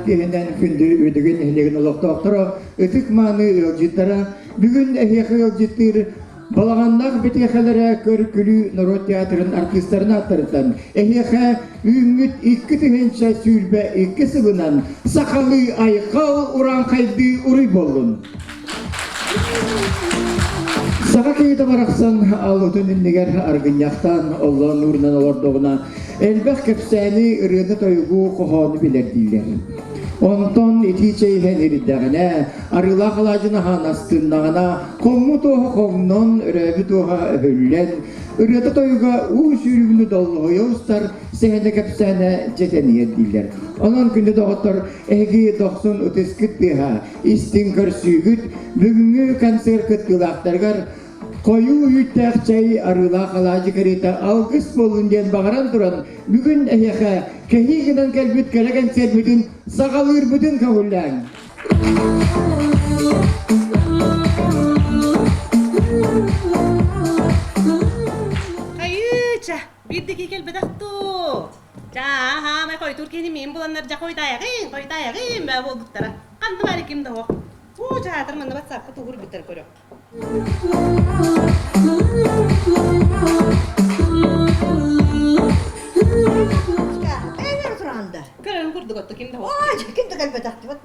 киэһэнэн күндү Үөдүгэй нэһилиэгин олохтоохторо, ытык-мааны ыалдьыттара, бүгүн эһиэхэ ыалдьыттыыр Балаҕаннаах бэтиэхэлэрэ көр-күлүү норуот театрын артыыстарын ааттарыттан эһиэхэ үүммүт 2022 сылынан сахалыы айхал урааҥхайдыы уруй буоллун! Саха киһитэ барахсан алытын иннигэр аргынньахтаан оллоон уурунан олордоҕуна элбэх кэпсээни, ырыаны-тойугу, хоһоону билэр дииллэр. Онтон итии чэй иһэн ирдэҕинэ, арыылаах алаадьын аһаан астыннаҕына, хоҥмут туоһа хоҥнон, өрөөбүт туоһа өһүллэн, ырыата-тойуга уу сүүрүгүнү доллоһуйа устар, сэһэнэ-кэпсээнэ дьэ тэнийэр дииллэр. Онон күндү доҕоттор, эһиги дохсун ытыскыт тыаһа, истиҥ көрсүүгүт бүгүҥҥү концерт кыттыылаахтарыгар хойуу үүттээх чэй, арыылаах алаадьы кэриэтэ алгыс буоллун диэн баҕаран туран, бүгүн эһиэхэ кэһии гынан кэлбит кэрэ кэнсиэрбитин саҕалыырбытын көҥүллээҥ. Хайыыча, биирдики кэлбэтэх дуу? Чаа, хойутуур киһини миин буланнар дьэ хойутаайаҕын, хойутаайаҕын бээ буолбуттара. Ханна баары ким да суох. Уу, чаатыр манна батсаапка тугур бүттэр көрө. Эйнер туранда. Көрөрүн курдук отто ким да суох. Ой, ким да кэлбэтэхтибит.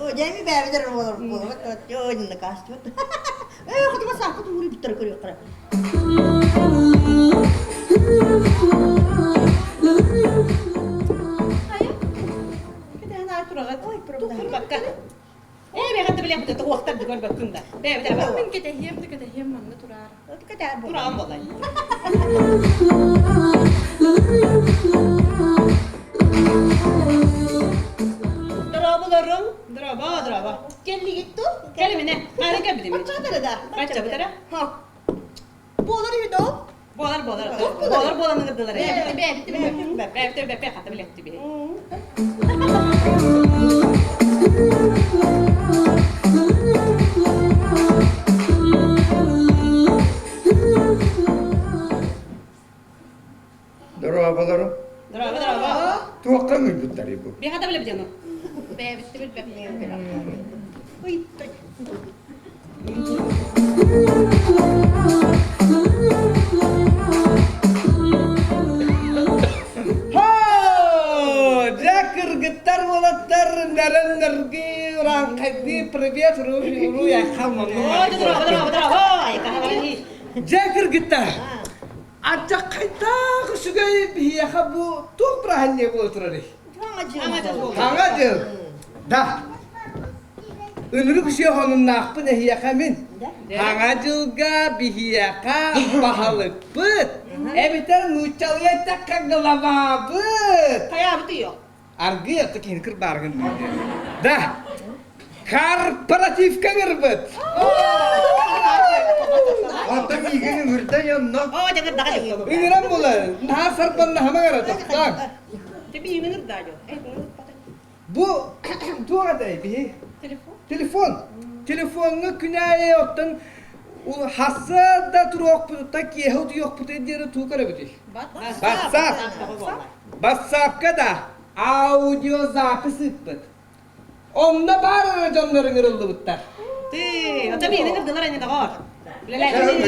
О, дьэми бэбидер болор болот, ой, накастыбыт. Э, хотума саакы тугур бүттэр көрүөххэ. Хайа? Кэтэһэн аай тураҕыт. Турбакка. Ээ, бэҕэтэ билэхпит туохтар да көрбөккүн да. Бэйэбит эрэ Мин кэтэһиэм да кэтэһиэм манна тураар. Тураҕын буолай. Дорооболоруҥ. Дорообо, дорообо. Кэллигит ту? Кэлиминэ. Хаһан кэлбитим? Бачча да. Бачча бытара. Буолар үһү доо? Буолар, буолар. Буолар буолан ыҥырдылар. Бэйэбит бэйэбит бэппэ хата билэттибит. Дорооболору. Дорообо, дорообо. Туохха ыҥырбыттарый бу? Биһата билэбит ону. Бэйэбит билбэппит. Дьэ, кыргыттар, уолаттар, нэрэн-нэрги, урааҥхайдыы, привет, уруй, айхал, Дьэ, кыргыттар, ардьаххайдаах үчүгэй биһиэхэ бу туох бырааһынньыга буола турарый? Хаҥа дьыл. Да. Ынырык үсүө хонуннаахпын эһиэхэ мин. Хаҥа дьылга биһиэхэ баһылыкпыт, эбэтэр нууччалыы эттэххэ главабыт. Хайаабыт үйө? Аргыый атта киһини кырбааргын Да. Корпоративка ыҥырбыт. Ата миигин ыҥырда онно. Оо, дьэ Ыҥыран булар. Наһаа сарбаннаһама ыҥыра тохтоон. Дьэ биһигин ыҥырдаа дьо. Бу туох этэй биһи? Телефон. Телефон. Телефоҥҥа күн аайы оттон хасса да туруохпутуттан киэһэ утуйуохпутуй диэри туу көрөбүтүй? Батсаап. Батсаапка да аудиозапись ыыппыт. Онно баар эрэ дьоннор ыҥырыллыбыттар. Ты, ата биһигин ыҥырдылар ини доҕоор. Ыҥырбыттара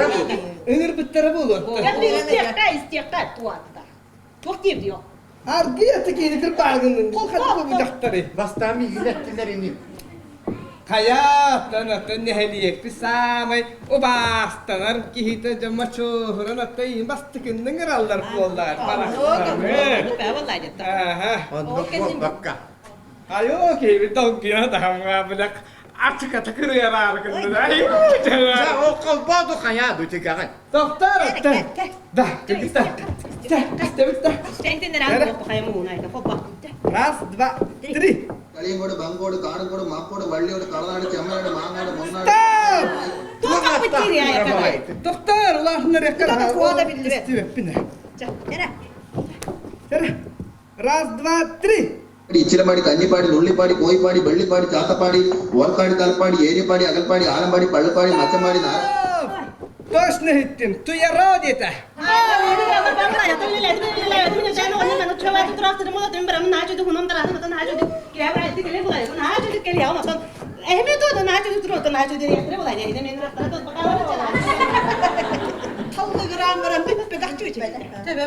буолуо. Ыҥырбыттара буолуо. Истиэххэ, истиэххэ, туатта. Туох диир дио? Аргыый аты киһини кырбааргыннын хатыпы дьахтары. Бастаан миигин эттилэр ини. Хайа, оттон оттон нэһилиэкпит саамай убаастанар киһитэ дьэ мочуоһуран отто иин бастыкынныҥ ыраллар буоллар барахсаны. Аха. Оннук буолбакка. Айоо киһибит долгуйа таһамҥа билэх ачыката кырыараары гыннын. Айуу Дьэ, ол холбоо хайаа ду тигэҕин. Тохтоор оттон. Да, кыргыттар. Раз, два, три. Kaliyangode, Bangode, Kadangode, Mappode, Valliyode, Kalanadu, Chemmanadu, Mangadu, Monnadu. Стоп! Тохтоор, улаатыннарыахха. Раз, два, три. Ichilapadi, Kannipadi, Nullipadi, Koyippadi, Bellippadi, Chattappadi, Vorkkadi, Talppadi, Erippadi, Akalppadi, Alampadi, Palluppadi, Machampadi, Nara. Стоп! Точно иһиттим. Туяра диэтэ.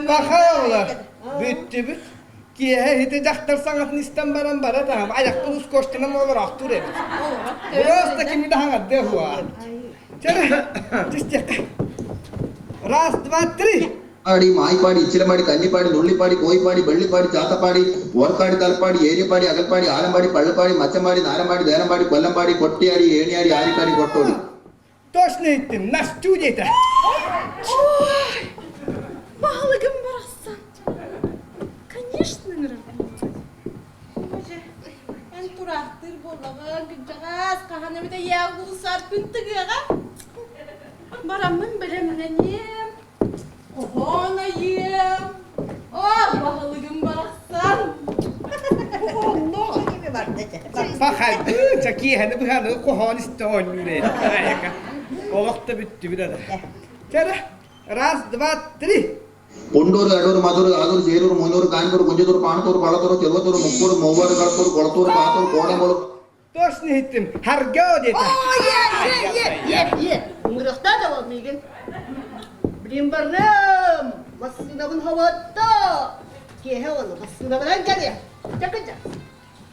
Бахайалар. Бүттүбүт. Киэһэ ити дьахтар саҥатын истэн баран бара таһым айахпын ускуоштанан олороохтуур эбит. Просто кими да хаҥардыа хуа. Чэ, түстиэххэ. Раз, два, три. Paadi Mayipadi Ichilampadi Kannipadi Nullipadi Koyippadi Bellippadi Chattappadi Vorkkadi Thalappadi Eriyappadi Akalppadi Alampadi Pazhappadi Machampadi Narampadi Derampadi Kollampadi Kottiyadi Eniyadi Arikkadi Kottodi. Точно иттим, Настю диэтэ. Ой, баһылыгым барахсан. Конечно, ыҥырар. Эн тураахтыыр буоллаҕыҥ, кырдьаҕас, хаһан эмит эйээ улуусар күн тыгыаҕа. Бараммын бэлэмнэниэм, хоһоон айыам. Оо, баһылыгым барахсан. Пахайды, киэһэни быһаны хоһоон истэ оонньуур ээ. Олох да бүттүбүт ада. Чэ, раз, два, три. Konduru Adoor Madhur Adoor Cherur Munnur Kanpur Kunjathur Panathur Pallathur Cheruvathur Mukkur Moovar Kalathur Kolathur Pathur Kodamol. Точно иһиттим. Харгоо диэтэ. Оо, е, е, е, е, ыҥырыахтаа да ол миигин. Блин барыам, массыынабын хоботто. Киэһэ уону массыынабынан кэлиэ. Чакыча.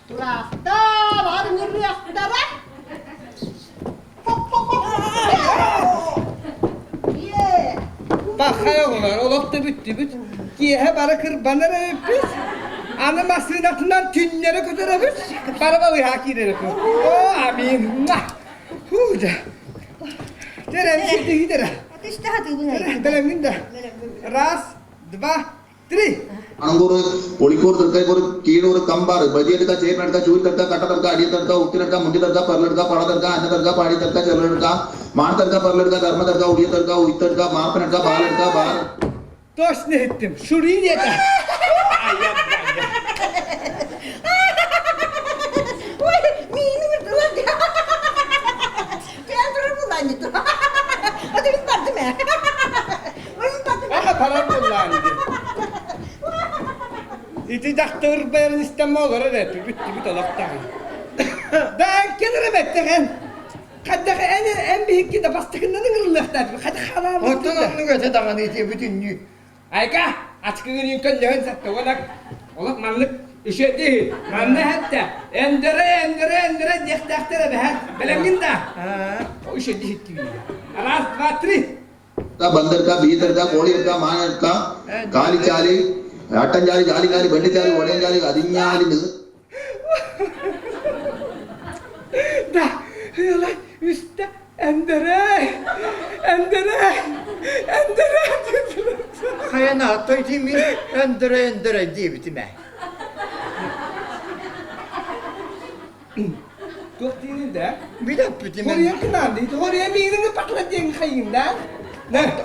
Тураахтаа, баҕар ыҥырыахтара. Е. Пахай оҕолор, олох да бүттүбүт. Киэһэ бары кырбанар эбиппит. Аны массыынатынан түннэри көтөрөбүт. Бары балыыһа киирэрбит. О, амин. Хуу, дьэ. Дэрэ, ситиһиидэрэ. Бэлэммин да. Раз, два, три. Anangoor Pulikkur Thrikaripur Keezhoor Kambar Badiyadukka Chernaduka Choorkaduka Kattathadukka Adiyathadukka Uthiradukka Mundithadukka Perladukka Pazhathadukka Annathadukka Pazhithadukka Cherladukka Manathadukka Perladukka Dharmathadukka Udiyathadukka Uythadukka Marppanadukka Baladukka Bar. Точно иһиттим. Шури диэтэ. Ой, миини ыҥырдылар дии. Театр булаанньыт. Аты мин бардым ээ. Ой, мин бардым. Аха парар буллаан Ити дьахтар байарын истэн олорор этэ бүттүбүт олохтоох. Да кэлэр эбэттэҕин. Хайдах эн эн биһикки да бастакыннан ыҥырыллыахтаах. Хайдах хаалаабыт. Оттон оннук этэ даҕаны ити бүтүннүү. Айка, ачкыгын көннөһөн сатта уонна олох маннык үчүгэйдии манна эһэттэ эндэрэ эндэрэ эндэрэ диэхтээхтэр эбэһэ бэлэмҥин да үчүгэйдии иһиттибиир. Раз, два, три. Bandarka Beedarka Koliyadukka Manadukka Kalichali Attanchali Jalikkali Vennichali Odayanchali Athinjali Да, үстэ эндэрэ эндэрэ эндэрэ Хайана той мин эндэрэ эндэрэ диэбитим ээ. Туох диирин да? Билэппитим. Хоруйан кынаан дии. Хоруйа миигин пакла диэн хайыын да?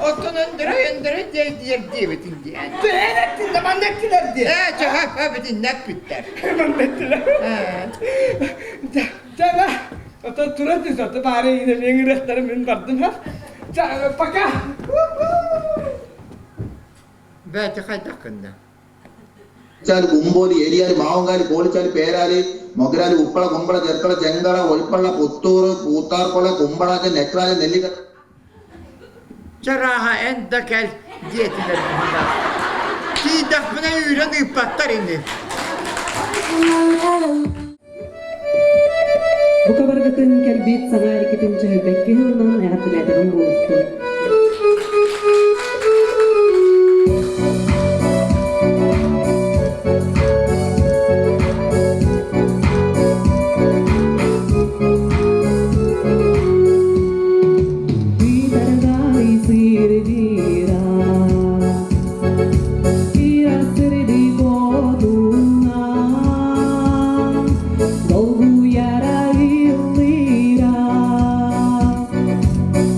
Оттон эндэрэ эндэрэ диэр диэбитин диэн. Төһөн эттин да манна эттилэр диэн. Ээ, чаха эбитин эппиттэр. Манна эттилэр. Чэ, оттон туран түс, оттон баары иинэ ыҥырыахтары мин бардым, ха? Чэ, пока! Бэти хайдах гынна? Chali Kumboli Eriyali Mavankali Kolichali Perali Mogarali Uppala Kumbala Cherkala Chengala Ozhippalla Puthur Pootharkola Kumbalaja Nekraja Nellikka. Чарааһа эн да кэл диэтилэр быһыылаах. Тиийдэхпинэ үүрэн ыыппаттар ини. Бука барыгытын кэлбит саҥа иккитин чөһүлбэккэ сылынан эҕэрдэлээтэҕим буолуохтун.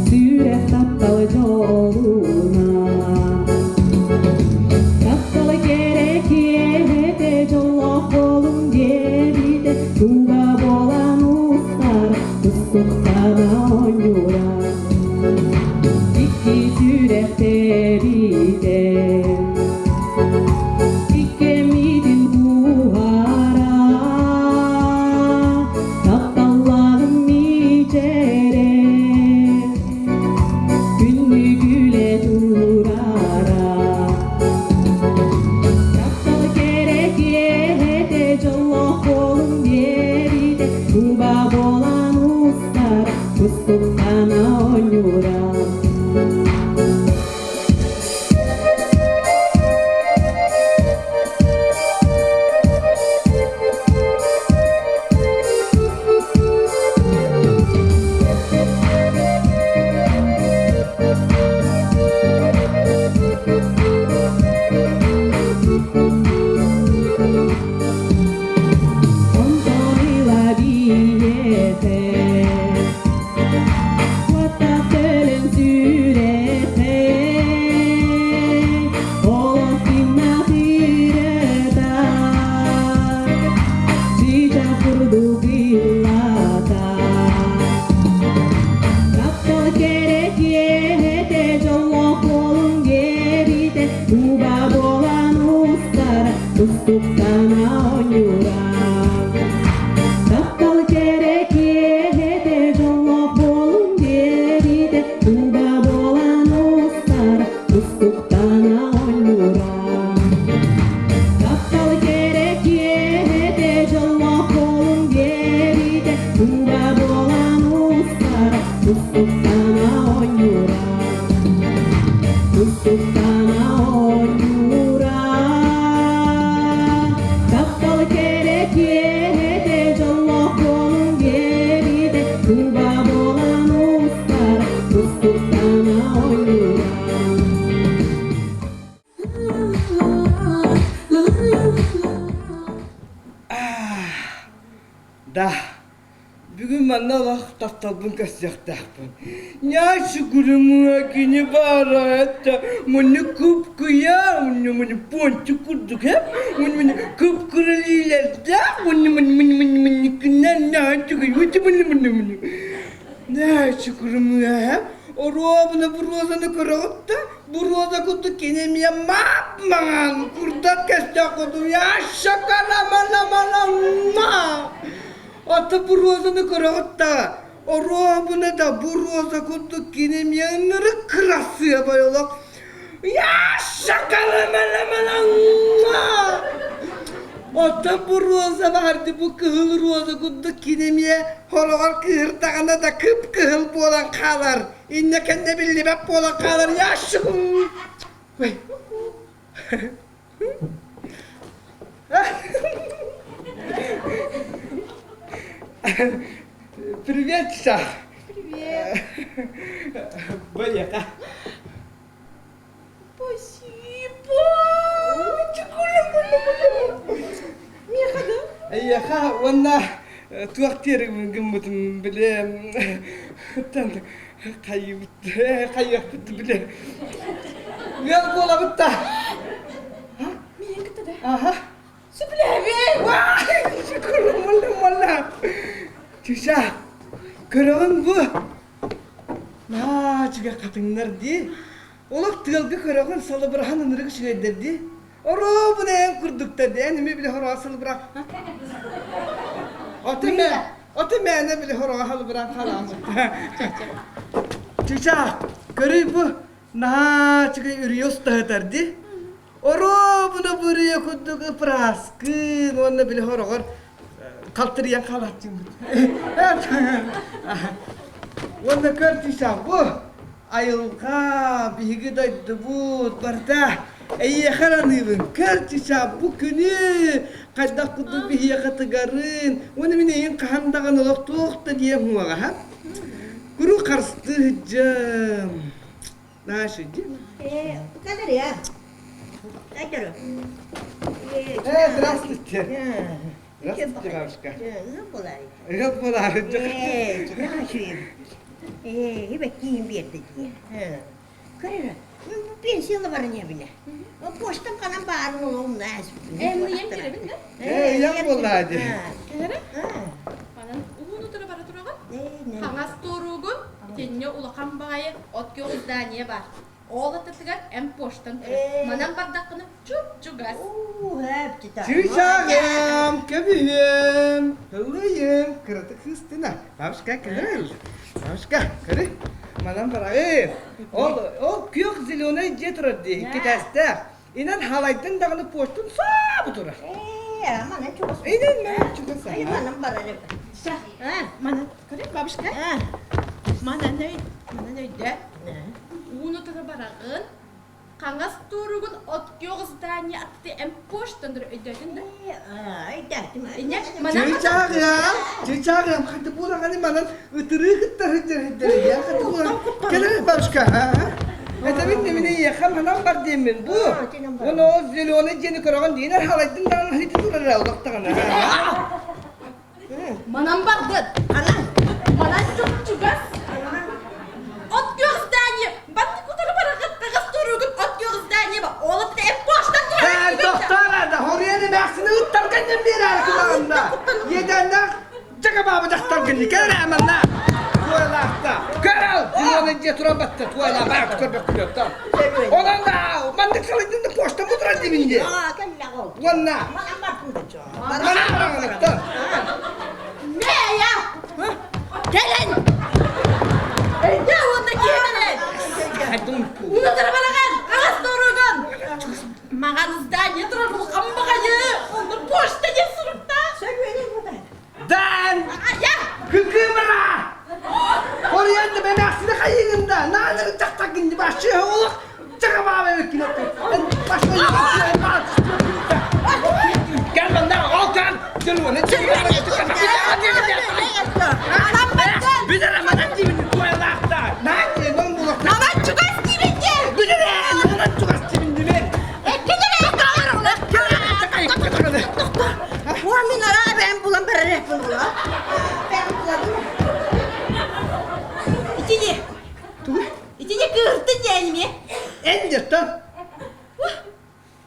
Сүрэх тапталы дьолуна Тапталы кэрэ киэһэтэ дьоллоох буолуҥ диэбитэ Туга буолан устар тустуктана оонньуура. Кустуктана оонньуура. Онтон ыла биһиэхэ Куоттах төлөн сүрэхэ Олох тыыннаах ырыата Чыычаах курдук ыллата Таптал кэрэ киэһэтэ дьоллоох буолуҥ диэбитэ Куба буолан устара Тустуктана оонньуура Таптал кэрэ киэһэтэ дьоллоох буолуҥ диэбитэ Куба буолан устара Тустуктана оонньуура Таптал кэрэ киэһэтэ дьоллоох буолуҥ диэбитэ Куба буолан устара Тустуктана оонньуура Тустуктана оонньуура Таптал кэрэ киэһэтэ дьоллоох буолуҥ диэбитэ Куба буолан устара Тустуктана оонньуура Да, бүгүн манна олох тапталбын көрсүөхтээхпин. Няшы күлүмүө кини баара этэ, мунньу кып-кыйа, мунньу мунньу пончик курдук э, мунньу мунньу кып-кыра илиилэрдээх, мунньу мунньу мунньу мунньу мунньу күннэн нячы мунньу мунньу мунньу мунньу. Няшы күлүмүө оруобуна буруозаны көрөҕүт да, буруоза курдук кини эмиэ маап-маҥан курдат көстөөх курдук яшакаламаламалама Ата буруозаны көрөҕүт да оруобуна да буруоза курдук кини эмиэ ынырык кырасыабай олох яшакаламаламалама Оттон бу роза баарды бу кыһыл роза курдук кини эмиэ хороҕор кыыһырдаҕына да кып-кыһыл буолан хаалар Иннэ кэннэ биллибэт буолан хаалар ящигым. Привет, Саш. Привет. Боека. Спасибо. Меха, да? Эйиэхэ уонна туох диэри гыммытым биле хайыыбыт хайыахпыт биле ыал буолабыт да Миигин кытта да? Аха. Сөбүлээбин! Курумулла Чуша, көрөҕүн бу? Наачыга хатыҥнар дии. Олох тыалга көрөҕүн салыбыраһан ынырык үчүгэйдэр дии. Оруобуна эн курдуктар дии. Эн эмиэ били хороҕо салыбыра. Ото мэ, ото мээнэ били хороҕо халыбыраан хаалааммыт. Чыча, көрүй бу наһаа үчүгэй үрүйэ устаһытар дии. Оруобуна бу үрүйэ курдук ыпырааскын уонна били хороҕор халтырыйан хаалааччыҥмыт. Уонна көр Чыча, бу Айылҕа, биһиги дойдубут барыта эйиэхэ эрэ аныыбын. Көр, чычаах, бу күнү хайдах курдук биһиэхэ тыгарын уонна мин эйигин хаһан даҕаны олох туох да диэм уоҕа, Куруук харыстыы сылдьыам. Наша, иди. Э, кадыря. Кадырю. Э, здравствуйте. Здравствуйте, бабушка. Ыал буолаары. Э, Ээ, бэккиин биэрдэ дии. Көрөр, пенсияла баран эбинэ. Почтам ханан баарын олоҕум ааспытын. Эн ыйан кэлэбин да? Ээ, ыйан буоллаа дии. Кэлэрэ? Манан уһун утары бара тураҕын. Хаҥас туоруугун итиннэ улахан баҕайы от күөх здание баар. Ол атытыгар эн почтан көрөр. Манан бардаххына чуп-чугас. Чыычааҕым, көбүһүөм, ыллыйым, кыратык сыстына. Бабушка, кэл. Бабушка, көрү. Манан барайын. Ол, ол күөх зеленый дьиэ турар дии, икки этээстээх. Инэн халайдын даҕаны почтун саабы турар. Ээ, манан чугас. Инэн манан чугас. Манан барар. Манан, көрү, бабушка. Манан өй, манан өйдөө. Ууну тута бараҕын, хаҥас туоругун от күөх здание атты эм поштан өйдөөтүн да? Өйдөөтүм. Инньэ, манан Чыычааҕыам, чыычааҕыам, ханты буолаҕаны манан ытырыы кытта сылдьар сылдьар ханты буолан кэлэр бабушка Этэбин немине иэхэ манан бар диэммин бу. Оны ол зеленый диэни көрөҕүн диинэр халайдын даҕаны хити турар олохтоҕуна. Манан бардын. Анан. Манан чуп-чугас. От күөх здание. Баттык утары барахыт таҕас туругун от күөх здание ба. Ол атыта эп поштан турар. Тохтоор хоруйаны бэхсини ыттарган биэрээр кылаҕында. Иэдээннээх дьака баба дьахтар гынни кэлэр манна. Туайлаахта. Көрөл! Зеленый дьиэ туран батта туайла баак көрбөккүлөттөн. Онон да маннык салайдын почта мутуран дибин дии. Аа, кэллэ ол. Уонна Манан бардын да чоо. манан бараҥыттан. Мэя! Кэлин! Эйдэ уонна киһи Унутар бараҕан, хаҕас туругун! Маҕан здание турар улахан баҕайы, онно почта диэн суруктаах. Дан! Айа! Кыкымара! Ориянды мен ахсыны хайыгында, нааныры тақтагынды башы олық чака баба Кел мында, ол кел. Маман чугас диибин Уа мин ара бэм булан барар була. Бэм буладым. Итини. Итини кыыртын диэними. Эн деттан.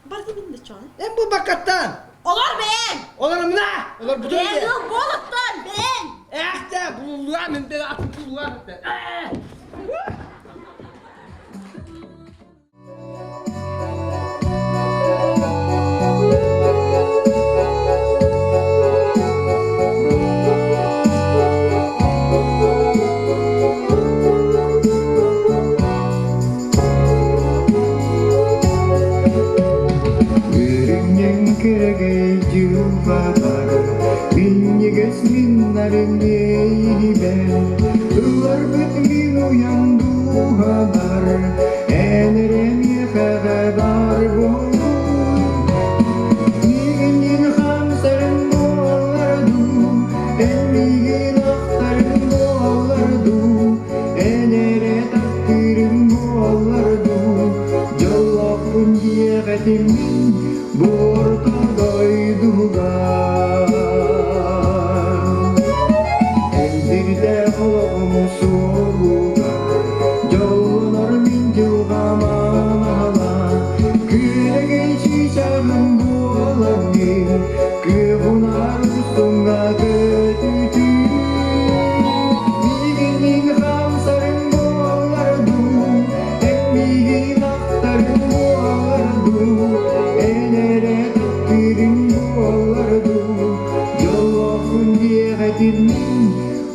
Бар дибин да чон. Эн бу бакаттан. Олор бэйэн. Олор мына. Олор бутун. Бэйэн ыл буолуттан бэйэн. Эхте булулуа мен бе атын булулуа. Үрүҥнэн кэрэгэй дьылҕабар Минньигэс миннарын иэйибэр Ылларбыт мин уйан дууһабар Эн эрэ миэхэҕэ баар буолуй Миигинниин хамсарын буоллар дуу Эн миигин ахтарын буоллар дуу Эн эрэ таптыырым буоллар дуу Дьоллоохпун диэҕэтим мин бу орто дойдуга Элбирдээх олоҕум суолугар Дьоллонор мин дьылҕам анала Күөрэгэй чыычааҕым буоламмын Күөх унаар устуҥҥа көтүтүү Миигинниин хаамсарыҥ буоллар дуу Эн миигин ахтарыҥ буоллар дуу Эн эрэ таптыырыҥ буоллар дуу Дьоллоохпун диэҕэтим мин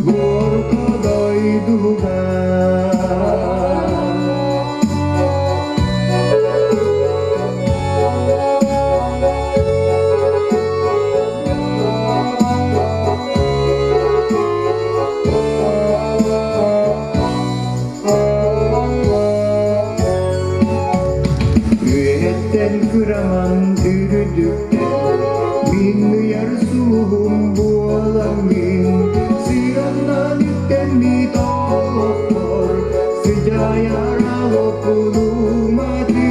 бу орто дойдуга Үөһэттэн кыраман үрдүктэн мин ыйар сулуһум буоламмын сыраннан үктэммит олохпор сыдьаайар алоппунуматы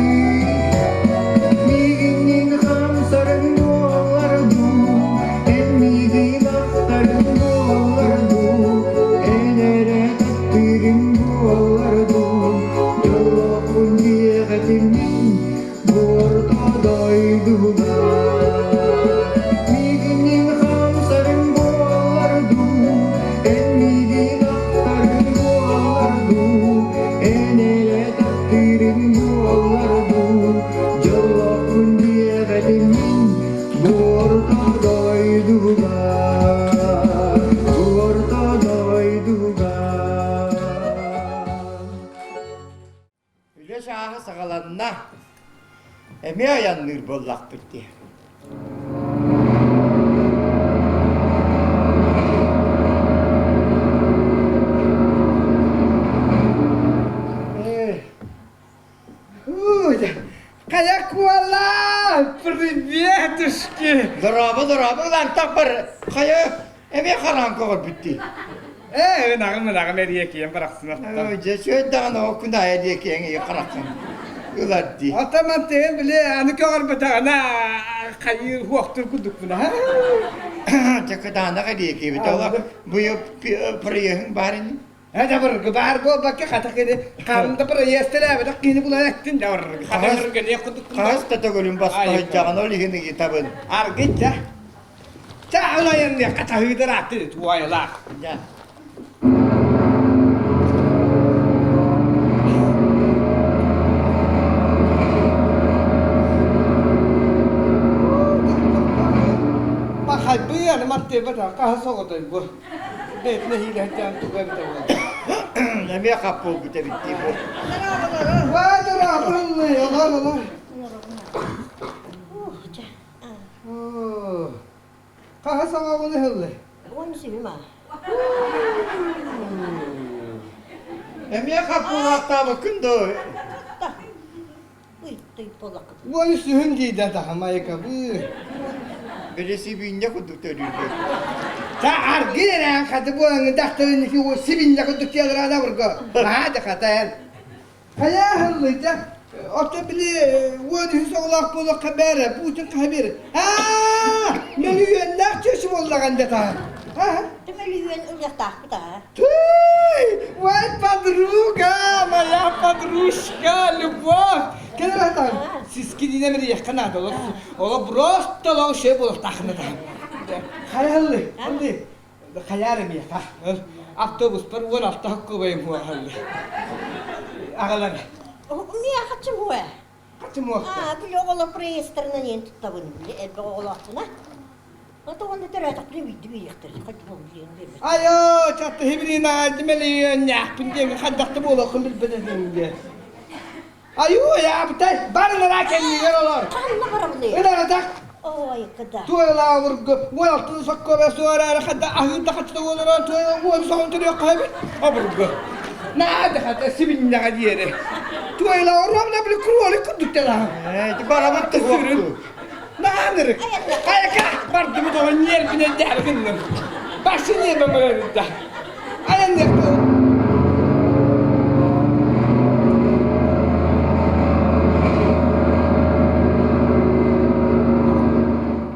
Миигиннин хамсарыҥ буолар дуу, эн миигин ахтарыҥ буолар дуу, эн эрэ таптыырыҥ буолар дуу, дьоллоохпун диэҕэтим мин бу орто дойдуга. Миигиннин хамсарыҥ буолар дуу, эн миигин ахтарыҥ буолар дуу, эн эрэ таптыырыҥ буолар дуу, дьоллоохпун диэҕэтим мин бу орто дойдуга, бу орто дойдуга. Үлэ чааһа саҕаланна. Эмиэ айанныыр буоллахпыт дии. Здравствуйте! Дорообо, дорообо, ылаантах бар. Хайа, эмиэ хараан көҕөрбүт дии. Ээ, ынаҕым, ынаҕым эриэкийэм барахсынаттан. Дьэ, сүөйдэҕин ол күн аайы диэкиэҥ ийэ хараххын ылар дии. Атаман тыһын били аны көҕөрбөтөҕүнэ хайыы хуохтур курдукпун аа. Дьэ, кытаанах эриэкийэбит. Ол быйыл проеһыҥ баар ини. Дабыргы баар буолбакка хата кини ханна проездтэлээбэтэх киһини булан эттин дабыргы хата курдук Хас да төгүлүн баспаһыйдаҕын ол иһин ыйытабын. Аргычча. Ча ылайанныахха таһыыдар ааттыы туайылаах. Дьэ. Пахайбы аны маттыйбата хаһа соҕотой бу. Бэйэтин эһиилэһиттээн тугу эбитэ буолла. Эмиэ хап буолбут эбит дии бу. Баатыраабыллый, олор, олор. Хаһа саҥабын ыһыллый? Уон сүбүм аа. Эмиэ хап буолаахтаабыккын дуо? Уон үсүһүн диидэ таһамайыкабыы. Били сибиинньэ курдук төрүүрбүт. Та аргы эрээн хаты буолаҥы дахтарын ики сибинньэ курдук тиэлраада бурго. Наһаа да хата эн. Хайа аһыллыйда? Ото били уон үһүс оҕолоох буолуохха бээрэ, Путин хаһа биэрэр. Аа, мөлүйүөннээх чүөчү буоллаҕын да таһа. Аа? Мөлүйүөн ылыахтаахпыт аа. Ты, мой подруга, моя подружка, любовь. Кэлэр атаҕын сискининэ мириэххэ наада олох. Олох просто олох шей буолуохтаахына да. Хайаллы, аллы. Хайаар эмиэхэ. Автобуспар 16 хоккубайым хуахаллы. Аҕалар. Миэхэ чугуэ. Хачымуох. Аа, били оҕолор проездтарынан иэн туттабын. Били элбэх оҕолоохпуна. Ото уонна төрөөтөхпүнэ биирдэ биэриэхтэрэ. Хайдах буолбут биэрбэт. Айоо, чатты хибрина мэлийүөннээхпин диэн хайдах да буолуоххун билбэт этим диэн. Айуу, яабытай, барылара кэннигэр олор. Ханна барабыный? Ынаратах. Ой, кыда. Туойалаабыргы, уон алтын соккобе суораары хадда аһыырда хачта уоларан туойа уон соҕун төрүөххэ эбит. Обургу. Наада хата сибиннэҕэ диэри. Туойалаа оруомна били кролик курдук талаһан. Ээ, барабыт Сүрүн. Наанырык. Хайака бардыбыт оҕо ньиэрбинэн дьаары гынным. Башы ньиэрбэ барарыта. Айаннык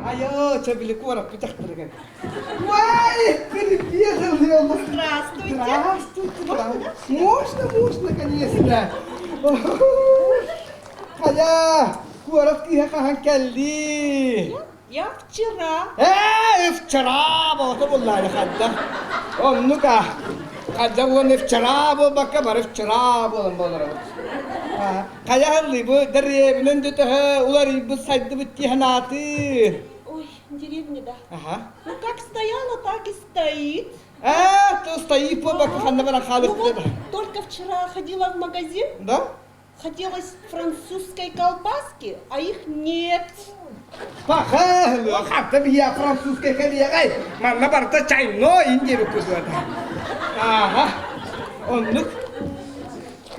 Айоо, чэбили куораппыт дьахтарыгар. Вай, привет, Здравствуйте. Здравствуйте. Можно, можно, конечно. Хайа, куорат киһи хаһан кэлли? Я вчера. Ээ, вчера болото буллаары хадда. Оннук а. Хадда уонна вчера буолбакка бары вчера буолан буоларабыт. Хайа бу дэриэбинэн дөтөһө уларыйбыт сайдыбыт тиһанааты. Ой, деревня, да. Ага. Ну как стояла, так и стоит. Ээ, то стоит буолбакка ханна баран Ну вот, хаалыктыра. только вчера ходила в магазин, Да? хотелось французской колбаски, а их нет. Паха, хатта биһиэ французскай кэлиэҕэй. Манна барыта чайной индиэбит курдуга. Ааха, оннук.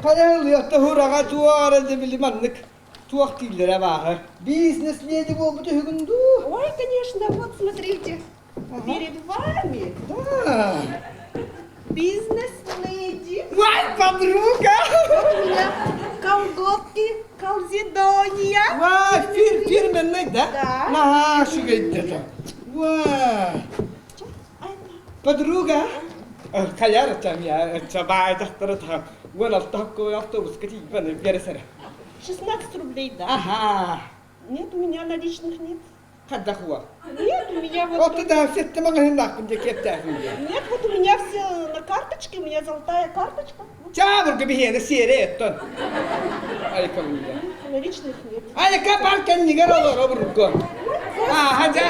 Хайа туһураҕа туора дебили маннык туох дииллэрэ бааһы. Бизнес-леди буолбут үһүгүн дуу? Ой, конечно, вот смотрите, перед вами Да. бизнес-леди. Ой, подруга! Вот у меня колготки Калзидония. Вай, фир, фирменный, да? Да. Наһаа үчүгэйдэ. Вай. Подруга. Хайар я чабай дьахтары таһа 16 автобуска тиийбэн биэрэсэрэ. 16 рублей, да. Аха. Нет, у меня наличных нет. Хайдах уа? Нет, у меня вот... Отто да сетте маҕаһыыннаахпын дьэ киэптээхпин дьэ. Нет, вот у меня все на карточке, у меня золотая карточка. Чаабырга биһиэнэ сиэрэ оттон. Айка мия. Наличных нет. Айка бар кэннигэр олоро бургу. Ааха дьэ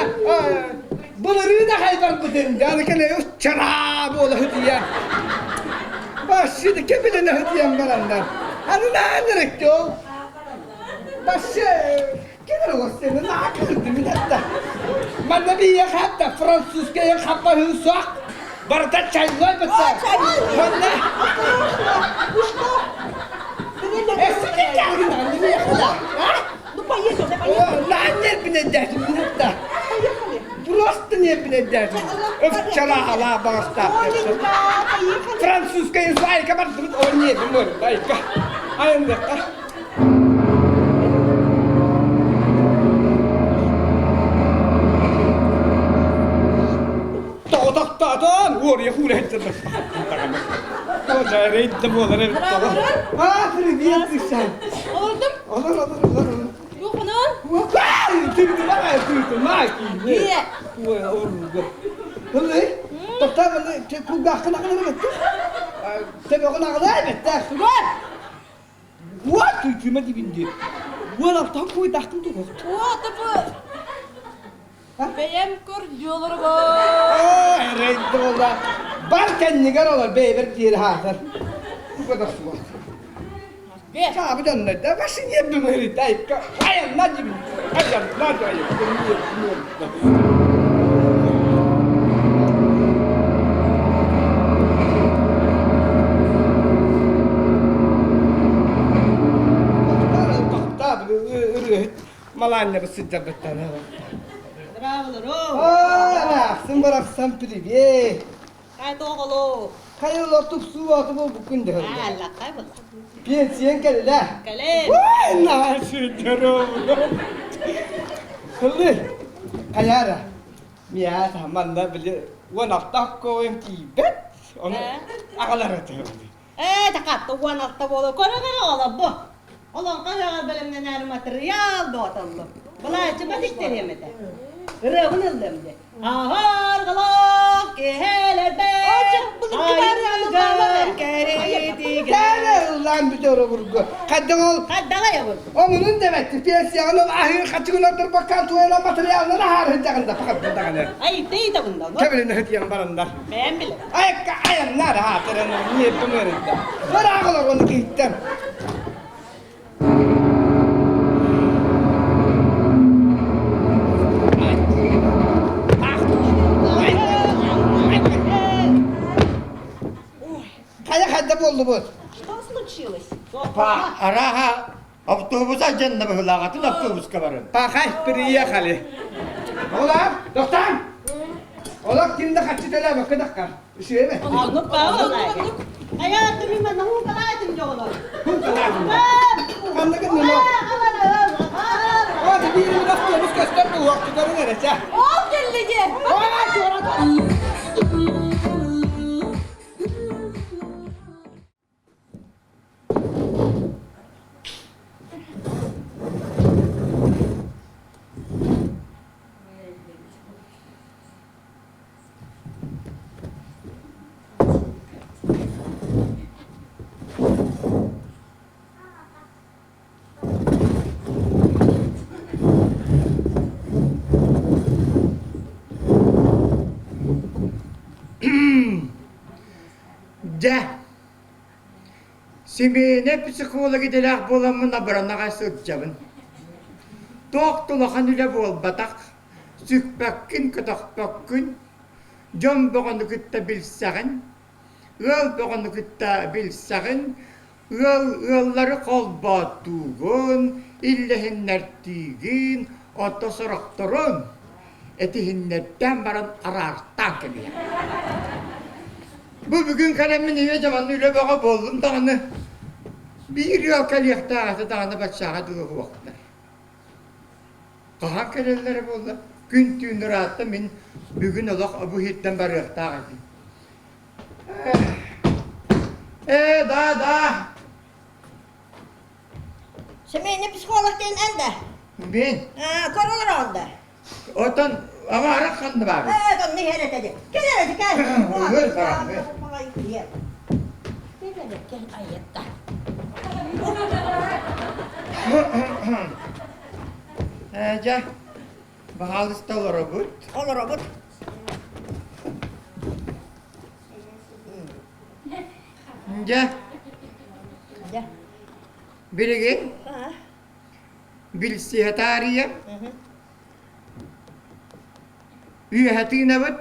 былырыы да хайбарбытын дьэ аны кэлэ чараа буола сытыйа. Башшы да кэбилэнэ сытыйан бараннар. Аны наанырык ол. Башшы Кэлэр олорсуну наакырдым хатта. Манна биһиэхэ хатта французская хаппаһыы суох. Барыта чайной бытта. Манна Вы что? Ну поедем, поедем. Нааннер бинеддээхин хатта. эрэйдээти. Өп чалаалаа баҕастаах. Французская айка бардыбыт, о нет, айка. Айанныахха. Тоҕотохтоотон уоруйа хуурайдыр. Рейдде буолар эбит тоҕо. А, привет, Сышан. Олордум. Олор, олор, олор. Туохунан? Бэйэм көр дьуоларга. Бар кэннигэр олор бэйэбэр диэри хаатар. Кукатахсыбат. Саабы дьоннорда машине бымырыта айанна дибин айанна Малаанньабыт сылдьарбыттан. Браво, Ахсын барахсан привет. Хай тоҕолоо. Хайылар тупсуу аты буолбуккун дьэ. Аллахай буолла. Пенсиян кэллэ. Кэлэн. Ой, наши здоровы. Хылы. Хайара. Мия манна били 16 коем тиийбэт. Оны аҕалар этэ. Ээ, такатта 16 буола көрө-көрө олоббу. Олоҥхо ыһыаҕар бэлэмнэнээри матырыйаал доҕотоллу. Былааччы батиктэриэм этэ. Ырыабын ыллым дии. Аһаргалаах киһилэрбэр айылгам кэритигэр. Кэрэ ыллаан бүтэр обургу. Хайдах ол Хайдаҕай обургу? Онунун дэбэтти пенсияҕын ол аһыыр хачыгын ордорбаккаан туойла материалынан аһаар сылдьаҕын да пахарда даҕаны. Ай, тей табында. Кэбилин өтүйэн барандар. Бэйэм билэр. Айыкка айаннар аатыран ньиэппин ыарыйда. Ыраах олор оны киһиттэн. Хайа хайда буоллубут? Что случилось? Па, араха автобус алдьанна быһылааҕатын автобуска барын. Пахай, приехали. Ола, тоқтаң! Олох ким да хаччы төлөөбөккө дахка. Үсүөбэ. Оннук баҕа Айаатым имэ нахуукалаатым дьоҕолор. Ханныгын нуно. О, биир автобус көстөр буолуохтутарын эрэ. Ол кэлли дии. Дьэ, симиэнэ психолог идэлээх буоламмын абыранаҕа сылдьабын. Туох да улахан үлэ буолбатах, сүкпэккин, көтөхпөккүн, дьон бөҕөнү кытта билсэҕин, ыал бөҕөнү кытта билсэҕин, ыал ыаллары холбооттуугун, иллэһиннэртиигин, ото сорохторун этиһиннэртээн баран араартаан кэбиһэр. Бу бүгүн кэлэммин ийэ дьаманны үлэ бөҕө буоллум даҕаны, биир ыал кэлиэхтээх этэ даҕаны баччааҕа дылы уһуохтар. Хаһан кэлэллэрэ буолла, күн-түүн ыраатта мин бүгүн олох бу иһиттэн барыахтаах этим. Э, да, да. Семейный психолог диэн эн да? Мин. Көрөлөр онда. Отон аҥаара ханна баар? Ээ, онно иһэр этэ дии. Кэл эрэ, кэл. Өр баран. Кэл эрэ, кэл айытта. Ээ, дьэ, баһаалыста олоробут. Олоробут. Дьэ. Дьэ. Билигин билсиһэ таарыйа үөһэ тыынабыт,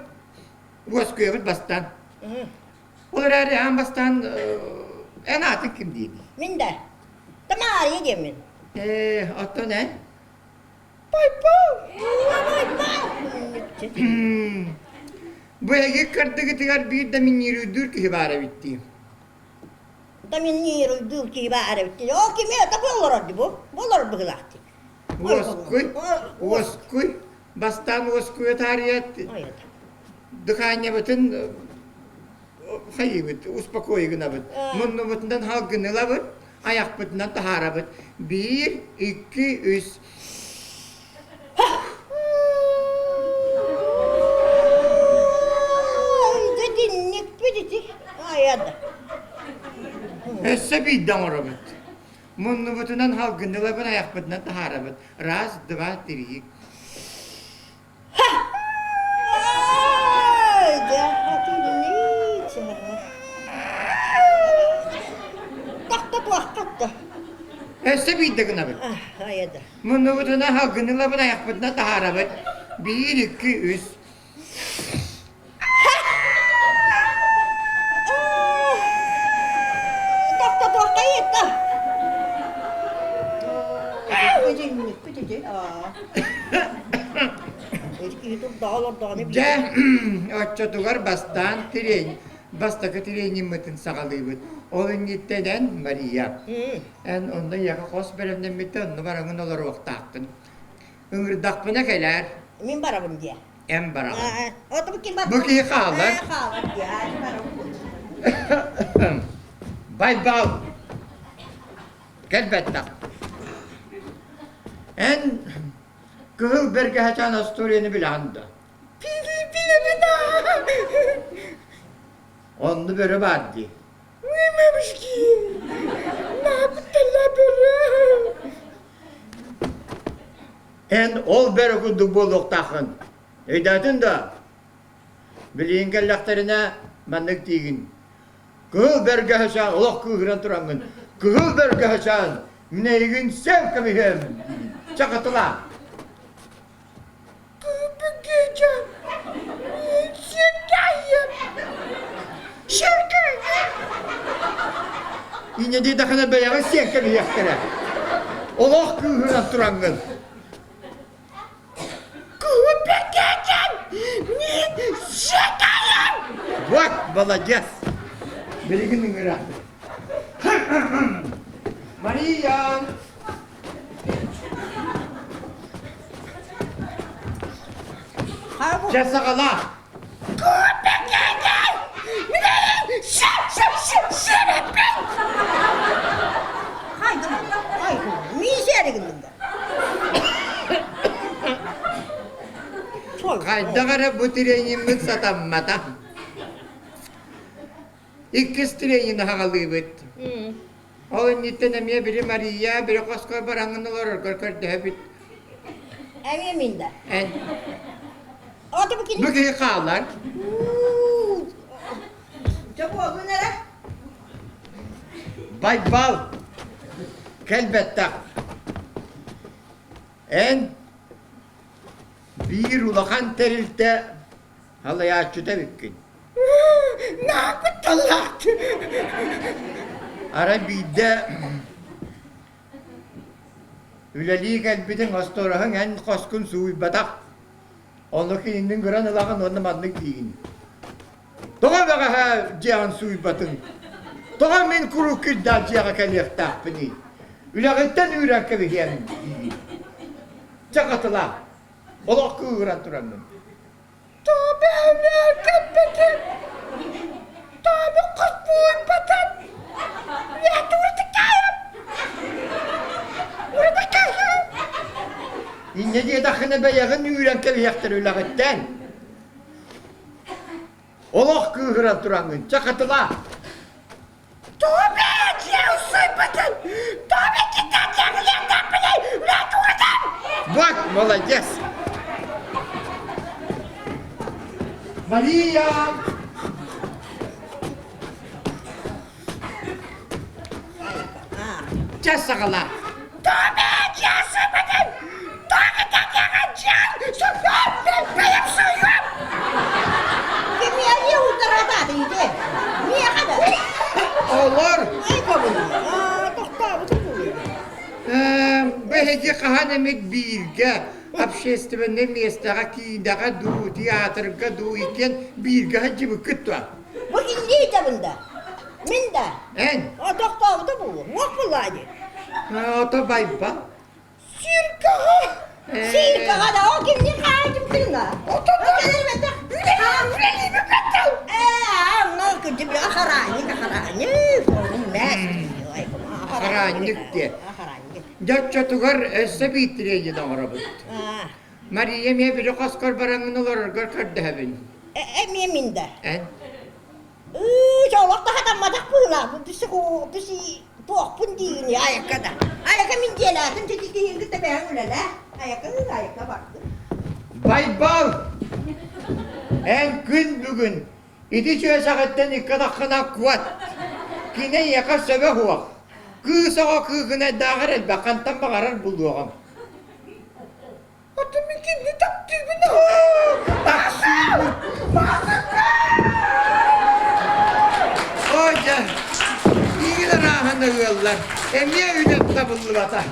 уоскуйабыт бастаан. Ол эрээри аан бастаан эн аатыҥ ким диэний? Мин да. Тамария диэммин. Ээ, оттон эн? Бу эһиги кырдыгытыгар биир да минньиирүйдүүр киһи баар эбит дии. Да минньиирүйдүүр киһи баар эбит дии. Ол кими это бу олорор дии бу. Бу олорор быһыылаах дии. Уоскуй, уоскуй, бастаан уоскуйа таарыйат, дыхаанньабытын хайыыбыт, успокой гынабыт. Муннубутунан халгын ылабыт, айахпытынан таһаарабыт. Биир, икки, үс. Өссө биирдэ оҥоробут. Муннубутунан халгынылабын, айахпытынан таһаарабыт. Раз, два, три. Өссө биирдэ гынабыт. Муннубутунан халгынылабын, айахпытынан таһаарабыт. Биир, икки, үс. Дьэ, оччотугар бастаан тириэн, бастакы тириэньиммытын саҕалыыбыт. Ол инниттэн эн, Мария, эн онно ийэҕэ хос бэлэмнэммиттэ онно бараҥын олоруохтааххын. Ыҥырдахпына кэлээр. Мин барабын диэ. Эн бараҕын. Бу киһи хаалар. Байбал. Кэлбэттэх. Эн кыһыл бэргэһэчээн остуоруйаны билэҕин да? Билэбин Онну бөрө баар дии. Эн ол бөрө курдук буолуохтааххын. Өйдөөтүн да? Билигин кэллэхтэринэ маннык диигин. Кыһыл бэргэһэчээн олох кыыһыран тураҥҥын. Кыһыл бэргэһэчээн мин эйигин сел көмүһүөм диигин. Чакатылаа. Инньэ диэтэххинэ бэйэҕин сиэн кэбиһиэхтэрэ. Олох кыыһыран тураҥҥын. Вот, молодец! Билигин ыҥыра. Мария! Чэ, саҕала! Хайдах эрэ бу трениҥҥит сатаммата. Иккис тренинги аҕалыыбыт. Ол инниттэн эмиэ били Мария били хоско бараҥҥын олороргор көрдөһөбүт. Эмиэ мин да. Эн. Бу киһи хаалар. Дьэ буоллун эрэ. Байбал кэлбэттэх. Эн биир улахан тэрилтэ Халайааччыта эбиккин. Наапытталаахты. Арай биирдэ үлэлии кэлбитиҥ остуораһыҥ эн хоскун сууйбатах. Ону кининин көрөн ылаҕын уонна маннык диигин. Тоҕо бэҕэһээ дьиэҕин сууйбатыҥ? Тоҕо мин куруук кирдээх дьиэҕэ кэлиэхтээхпиний? Үлэҕиттэн үүрэн кэбиһиэм диигин. Чэ хатылаа. Олох кыыһыран тураҥҥын. Инньэ диэтэххинэ бэйэҕин үүрэн кэбиһиэхтэр үлэҕиттэн. Олох кыыһыран тураҥҥын, чэ хатылаа. Вот, молодец! Мария! Чэ саҕала! Олор! Биһиги хаһан эмит бииргэ. Общественнай миэстэҕэ киинэҕэ дуу, театрга дуу иккиэн бииргэ сылдьыбыккыт дуо? Бу кимдии итэбин да? Мин да? Эн? Тохтообута буолуо. Уох буоллаа дии. Ото байба. Сиркаҕа! Сиркаҕа да ол кимни хаайдым тыына. Ото Хараанньык диэ. Дьэ оччотугар өссө биир тренин оҥоробут. Мария эмиэ били хоскор бараҥҥын олороргор көрдөһөбүн. Эмиэ мин да. Эн? Олох да хатамматах быһыылаах. Бу туохпун диигини айакка да. Айака мин дьиэлээтим, чэчи киһин кытта бэйэҥ үлэлээ. Айака айака бардым. Байбал! Эн күн бүгүн ити чүөсэҕиттэн икки атаххына куот. Кини эйиэхэ сөбө суох. Кыыс оҕо кыыкынайдааҕар элбэх хантан баҕарар булуоҕум. Оттон мин кинини таптыыбын Тахсыыбын! Ой, дьэ, иил арааһын ыаллар. Эмиэ үлэм табыллыбата.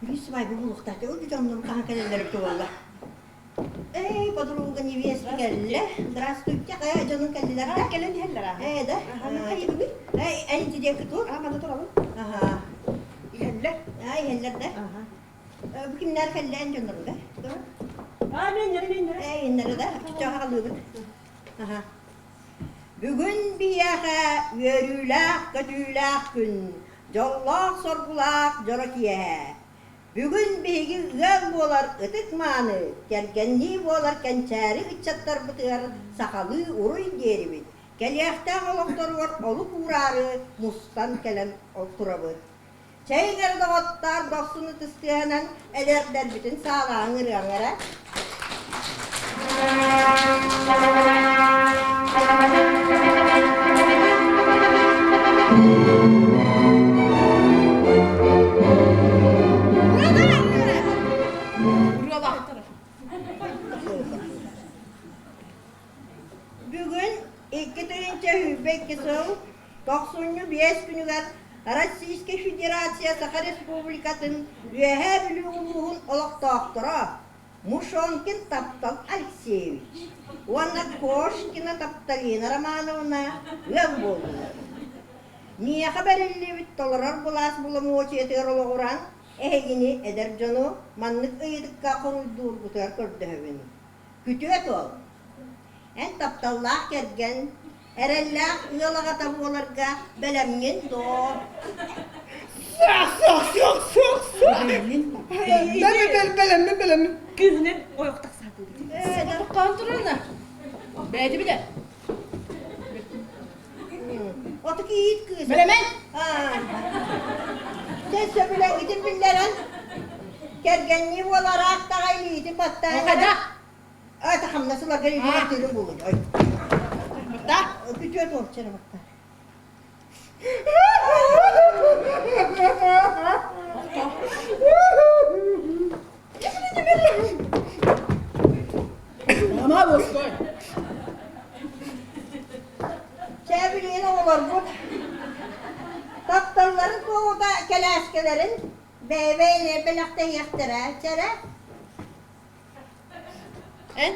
Биир свадьба буолуохтаах. Ол дьоннорум хаһан кэлэллэр эбитэ буолла. Эй, подруга невеста кэллэ. Здравствуйте, хайа дьонуҥ кэллилэр да? Кэлэн иһэллэр аа. Ээ да? Хайыгыный? Эй, эн ити диэки тур. Аа, манна турабын. Аха. Иһэллэр. Аа, иһэллэр да? Аха. Бу кимнээх кэллэ эн дьонноруҥ да? Аа, меннери, меннери. Эй, иннэри да? Чочоох аҕалыыбыт. Аха. Бүгүн биһиэхэ үөрүүлээх-көтүүлээх күн, дьоллоох-соргулаах дьоро киэһэ. Бүгүн биһиги ыал буолар ытык-мааны, кэргэннии буолар кэнчээри ыччаттарбытыгар сахалыы уруй диэрибит, кэлиэхтээх олохторугар олук уураары мустан кэлэн турабыт. Чэйиҥ эрэ доҕоттоор, дохсун ытыстыаһынан эдэрдэрбитин саалааҥ ырыаҥ эрэ. Бүгүн 2022 сыл тохсунньу биэс күнүгэр Российскай Федерация Саха Республикатын Үөһээ Бүлүү улууһун олохтоохторо Мушонкин Таптал Алексеевич уонна Кошкина Тапталина Романовна ыал буоллулар. Миэхэ бэриллибит толорор былаас боломуочуйатыгар олоҕуран, эһигини, эдэр дьону, маннык ыйытыкка хоруйдуургутугар көрдөһөбүн. Күтүөт уол, эн тапталлаах кэргэн, эрэллээх ыал аҕата буоларга бэлэмҥин дуо? Суох, суох, суох, суох, суох. Бэлэммин, бэлэммин, бэлэммин. Күүһүнэн ойох тахсаатыы. Тохтоон турана. Бэйди билэ. Оту кийиит кыыс. Бэлэмэн. Чэ сөбүлэҥҥитин биллэрэн, кэргэннии буолараах таҕа илиитин баттаан. Хайдах? Ата хамнас ыларга илии баттыырын буолуо. Ой. Бата. Күтүөт уол чэрэ батта. Мама бостой. Чэ билигин оҕолорбут тапталларын туоһута кэлээскэлэрин бэйэ-бэйэлэрэ бэлэхтэһиэхтэрэ чэрэ Эн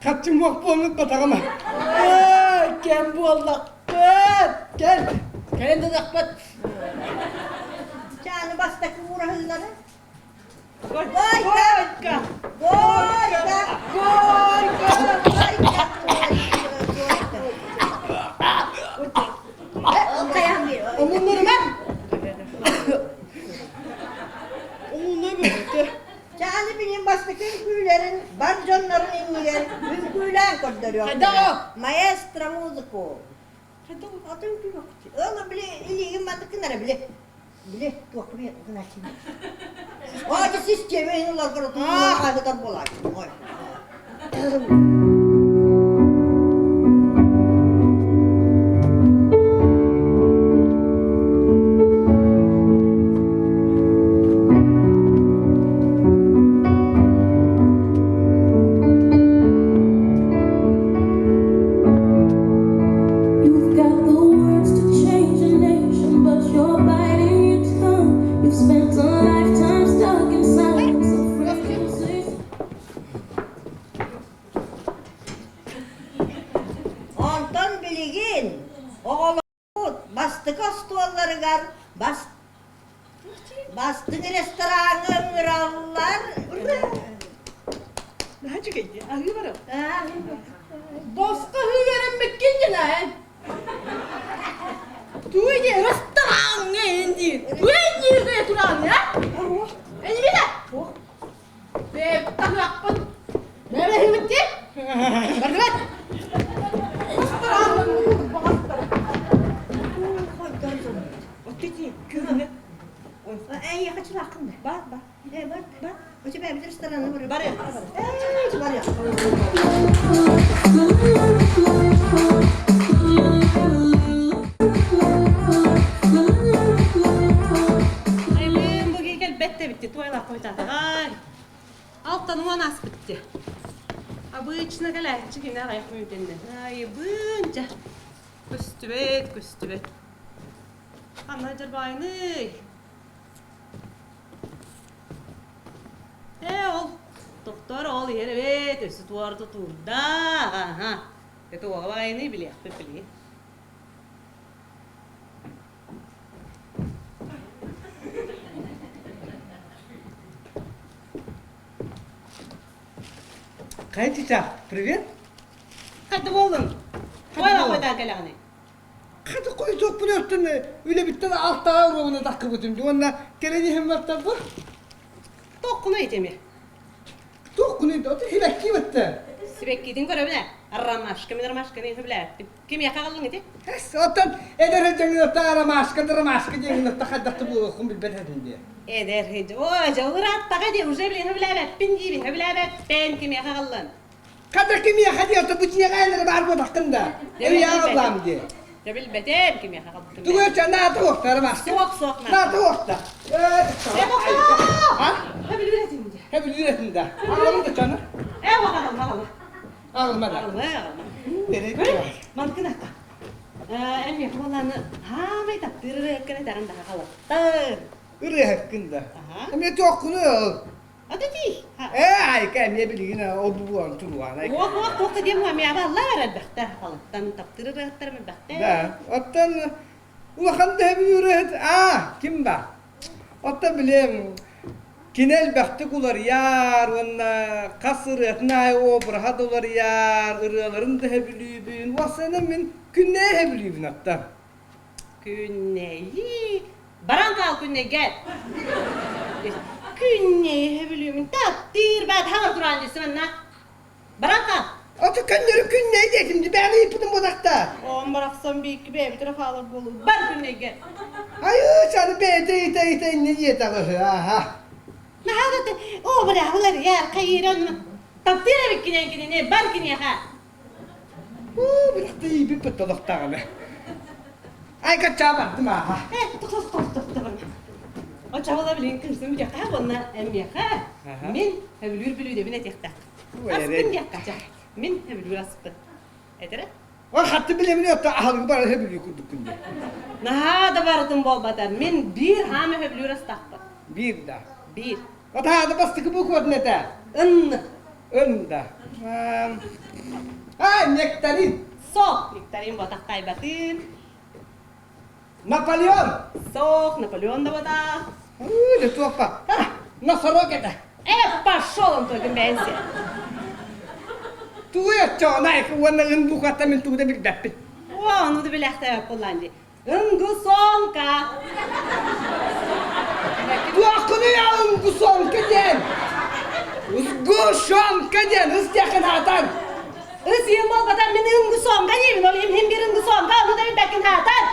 Хаччым уох буолмут батаҕым. Кэм буоллахпыт. Кэл. Кэлин дадахпыт. Чааны бастакы уураһыылары Горько! Горько! Горько! Горько! Горько! Омуннарыма. Омунна бүттэ. Чааны билин бастакы үҥкүүлэрин бар дьоннорун иннигэр үҥкүүлээн көрдөрүөхтэрэ. Хайдах? Маэстро музыку. Хайдах? Атын үҥкүүлүөхчү. Ыл били илиигин мантыкын эрэ били. Били туохку би гынааччы. Ой, система иһин уларгар отун буолааччы. Ой. You've got the words to change a nation, but you're biting your tongue. You've spent a lifetime stuck in silence, afraid to say. Онтон билигин оҕолорбут бастакы остуолларыгар бас бастыҥ рестораҥҥа ыҥыраллар. Наһаа үчүгэйдии. Аһыы барабыт. Босхо үөрэммиккин дьэ эн. Туй диэ рестораҥҥа эн диир. Туй диир туран а? Эйигин Бэттаһыахпын. Бэбэһибит дии. Бардыбат. Эй, я хочу лаком. Бар, бар. Э, бар, бар. У тебя в ресторан барыах. Барыах. Эй, барыах. Айбыын бу кэлбэт эбитти туайлаах хойутаатаҕай. Алтан уон ааспыт дии. Обычно кэлээччи кини аҕыйах мүнүүтэннэн. Айыбыын дьэ. Көстүбэт, көстүбэт. Ханна дьарбаайыный? Ээ ол. Тохтор ол иһэр эбит, өссө туорду туурда. Аха. Это уоҕа баҕайыны билиэхпит билигин. Хайа чичах, привет. Хайда буоллуҥ? Хайда хойдаа кэлэҕиний? Хата хойдуохпун өртөн үлэбиттэн алтаҕа уруогуна таххыбытым дии уонна кэлэн иһэн бартарбын. Туоххунуй итими? Туоххунуй да, сибэкки бытта. Сибэккитин көрөбүн ээ. Ромашка, мин ромашканы сөбүлээбэппин. Кимиэхэ аҕаллыҥ ити? Эс, оттон эдэр сылдьаҥҥын ромашка да ромашка диэҥҥин хайдах да буолуоххун билбэт этим дии. Эдэр сылдьа, ой, дьэ ырааттаҕа дии, уже билин сөбүлээбэппин диибин, сөбүлээбэппин, кимиэхэ аҕаллын? Хата кимиэхэ диэ, бу дьиэҕэ элэрэ баар буолбаккын да. Эйиэхэ аҕаллаам диэ. Дьэ билбэтим кимиэхэ аҕалбытым. Тугу өчө наата уохта ромашка. Суох, суох, наата уохта. Э, бохто! Хөбүлүүр этим дии. Хөбүлүүр этим да. Аҕалым да чаны. Э, аҕалма, аҕалма. Аҕалма да. Аҕалма, аҕалма. Манкын ата. Эми буоланы хаамай таптыыр ырыаккын этэҕин да хаалаттар. Ырыаһыккын да. Эмиэ туохкуну Ата дии. Ээ, айка эмиэ билигин ол буолан туруган. Уох уох туох да диэн эмиэ абалла элбэхтэр. Халыттан таптыыр ырыаһыттар элбэхтэр. Да, оттон улахан да ырыаһыт аа ким ба? Оттон билем Кини элбэхтик уларыйар уонна хас ырыатын аайы обраһа да уларыйар, ырыаларын да сөбүлүүбүн, уопсайынан мин күннэйи сөбүлүүбүн оттон. Күннэйи баран хаал күннэйгэ. Күннэйи сөбүлүүбүн таптыыр баат хаҥар тураан дьиссим анна. Баран хаал. Ото көннөрү күннэй диэтим ди бэҕэ ыйыппытым буолахта. Оон барахсан биикки бэйэбит эрэ хаалар буолуу. Бар күннэйгэ. Айыы саны бэйэтэ ыйыта ыйыта иннэ диэтэҕи аха. Наһаа да оо бырааһылар яар хайыыран таптыыр эбиккинэн кинини бар киниэхэ. Уу бырахта ииппит бытталахтаҕына. Ай каччаа бардым ааха. Э тох тох тох тох тох. Оччоҕо билигин күнсүн бүтүөххэ уонна эмиэхэ мин сөбүлүүр бүлүүдэбин этиэхтээх. Аспын диэххэ мин сөбүлүүр аспын. Этэрэ? Ой хатты билэмин отто аһылыгы бары сөбүлүүр курдуккун дии. Наһаа да барытын буолбатар. Мин биир хаама сөбүлүүр астаахпын. Биир да. Биир. Отаада бастакы букватын этэ. Ын. Ын да. А, нектарин. Сок. Нектарин ботахтайбатын. Наполеон. Сок, Наполеон да ботах. Да туохпа. Носорог это. Э, пошел он только бэнси. Тугу өччөҕүнэ уонна ын буквата мин тугу да билбэппин. О, ону да билээхтээбэт буоллаан дии. Ынгусонка. Туоххунуй ынгусонка диэн? Сгущенка диэн ыс диэххин аатан. Ыс иэм буолбатар мин ынгусонка диибин, ол иһин биир ынгусонка, ону да билбэккин аатан.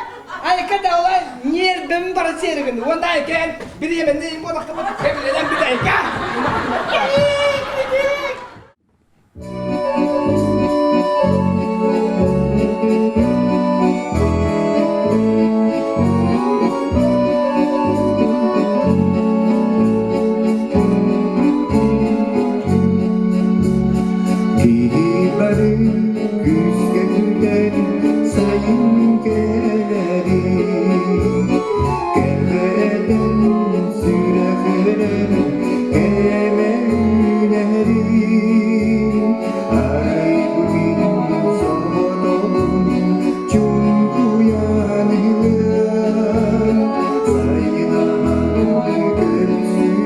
Айка да олай ньиэрбэм бара сиэригин, уонна айка бириэмэни буолахтыбыт кэбилэнэн бүт айка. Киһи бары күүскэ күүтэр сайын кэлэрин Кэҕэтэн сүрэхлэрин кэмэлэрин Айбытын соҕотоҕун чуҥкуйан ылан Сайынаан көрсүн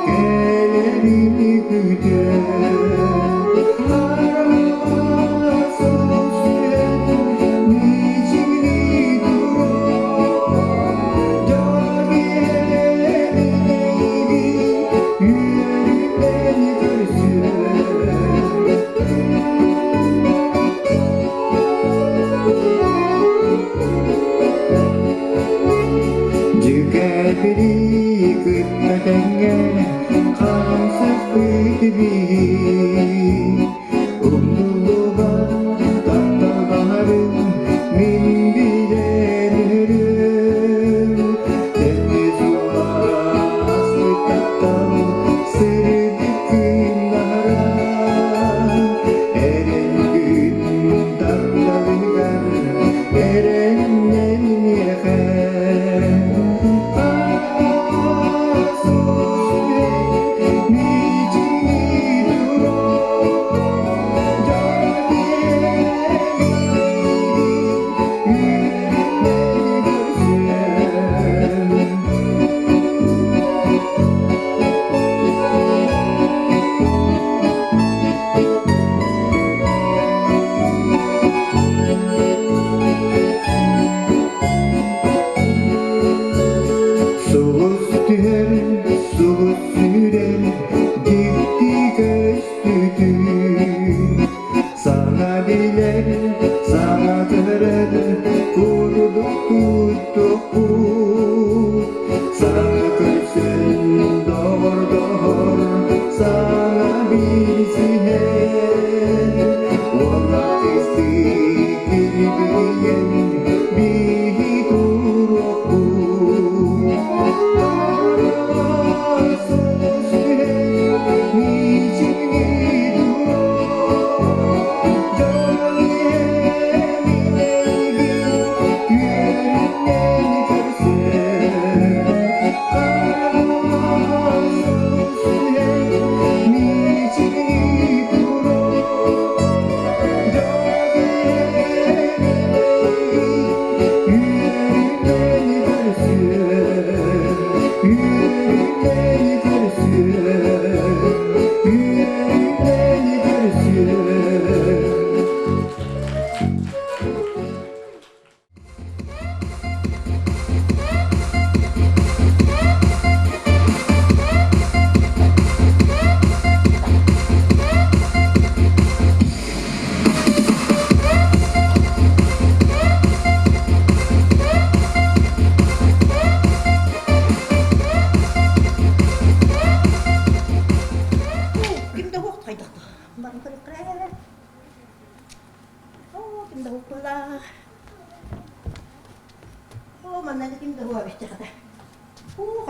кэлэрин күтэн Араас сүрэн мичигирии турар Дьүкээбили кытта тэҥҥэ хамсаппыт биһи Умнуллубат таптал баһарын мин билэн үөрүм Төннү суоласпыт таптал сырдык күн Эрэн күн тапталыгар эрэннэн миэхэ Мичигирии.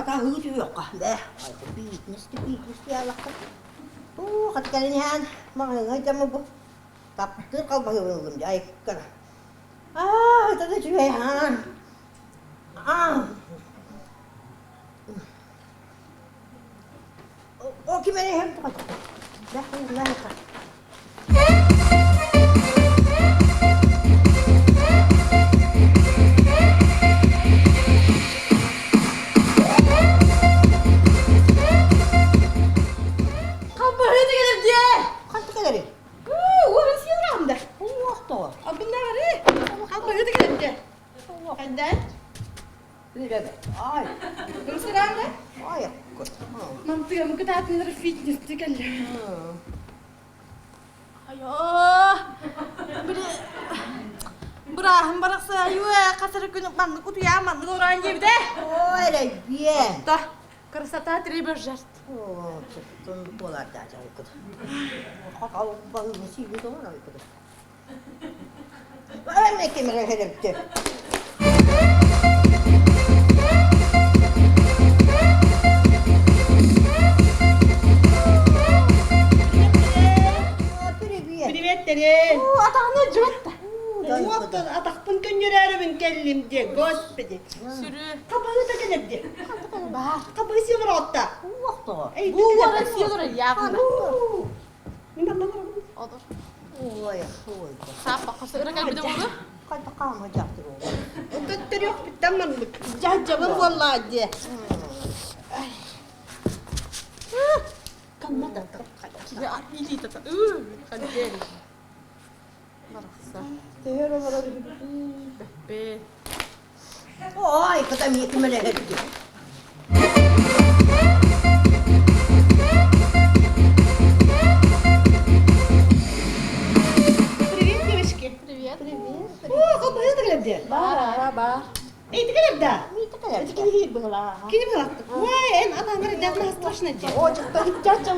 Хата аһыы түһүөххэ. Бээ, фитнес фитнес диалахха. Уу, хата кэлин иһэн маҕаһыыҥҥа дьаммы бу таптыыр халбаһыыбын ыллым дьэ айыккана. Аа, это да үчүгэй аа. Аа. О, ким эрэ иһэн тоҕо? Бэх, Халбаһыыны кэлэр дьиэ! Ханта кэлэри? Уоран сиэраам да. Уох тоҕо. Албыннааҕары. Халбаһыыны кэлэр дьиэ. Хайдан? Ай. Ымсыраан да? Ай. Мантыгамы кытаатыннар фитнести кэллэ. Айоо! Били бырааһым барахсаайуэ хас эрэ күн маннык утуйаан маннык олорон диэбитэ. Оо, эрэйбиэн. Да, красота требует жертв. Оо, чуптун буолар да дьайкыт. Хатал балыгы сиибит олор айкыт. Ай, кемере хелепте. Привет, Атаҕына дьыбатта. Уоттан атахпын көннөрөөрүбүн кэллим диэ, господи. Сүрү. Хабаһыта кэлэр диэ. Баар. Хабаһы сиэлэр отта. Бу уора сиэлэр яғына. Мин манна олоробун. Олор. Ой, ой. Сааппа хосыра кэлбитэ буолу. Хайда хаама дьахтар ол. Төттөрүөхпүттэн маннык. Дьаһдьабын буоллаа диэ. Камма да Илиитата. Хадден. Барахса. Төһөр олорор Бэппэ. Ой, кыта миэ кимэлэһэрди. Привет, девочки. Привет. Привет. О, халбаһы кэлэр диэ. Бар, бар. Эйти кэлэр да. Миитэ кэлэр. Кини была. Кини была. Ой, эн атаҥар дьахтар страшно диэ. О, чахча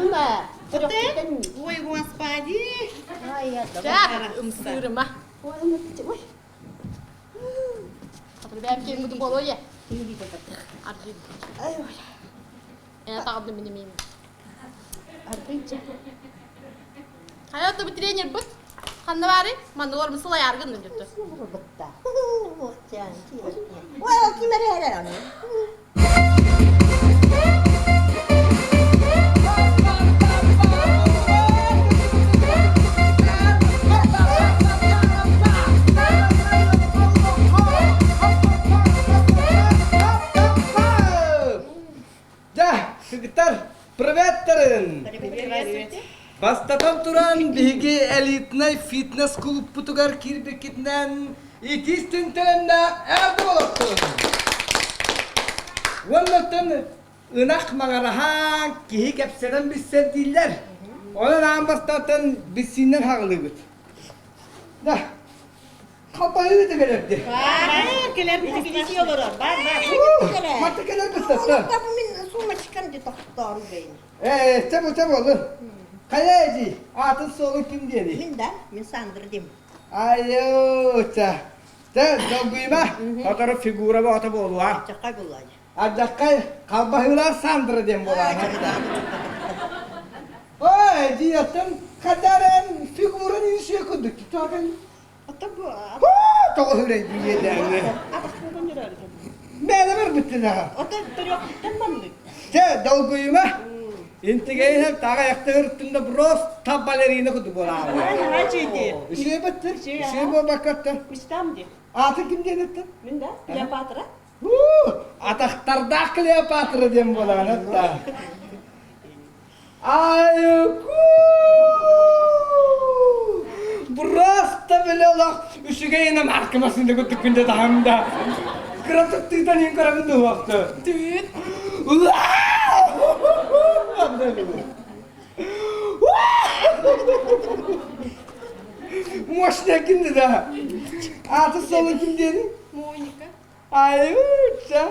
Ой, господи. Ай, я Жак, ымсырыма. Ой, ой. Бэм киэн буту болуо Аргын. Ай, ой. Э тағды мини мин. Аргынча. Хайа бу тренер бут. Ханна бары? Манны ормы сылай аргын дүртү. Бытта. Ой, кимэрэ эрэр аны. Дьэ, кыргыттар, приветтарын! Бастатан туран, биһиги элитнай фитнес кулуппутугар киирбиккитинэн итиис түнтэлэннээх эр болоттун! Уоннаттан ынах маҥараһаан киһи кэпсэтэн билсэр дииллэр. Онон аан бастатан билсииннэн хаҕылыыбыт. Да, Хаппаһыы да кэлэрди. Бар, кэлэр килиси олорор. Бар, бар. Мата кэлэр быстаттар. Мин сумочкам де тохтоор бейн. Ээ, чэ бу, чэ буоллун. Хайа эдьий, аатын суолун ким диэний? Мин да, мин Сандра дим. Айыы, чэ. Чэ, долгуйма. Сотору фигура боҕото буолуа. Чакай булланя. Ардаххай халбаһыылаах Сандра диэн буолаана. Ой, эдьий, оттон хадаран фигуран үсүө курдук. Тоҕо Тоҕо үрэй дьиэдээҥҥэ. Мээнэ барбыттын аха. Чэ, долгуйума. Интигейнем таға яқтығыр да просто балерина курдук буолаҕа. Үсүө баттыр, үсүө буолбаккаттар. Аты ким диэн эттин? Мин да, Клеопатра. Атахтардаах Клеопатра диэн буолаҕын атта. Айку! Просто бile олох үчүгэйинэ маркамасында курдук күндэ таһамда. Кыратыктыытан иин көрөбүн дуһуохту. Түүт. Мощная кимди да? Аты солы ким диэни? Моника. Айуча,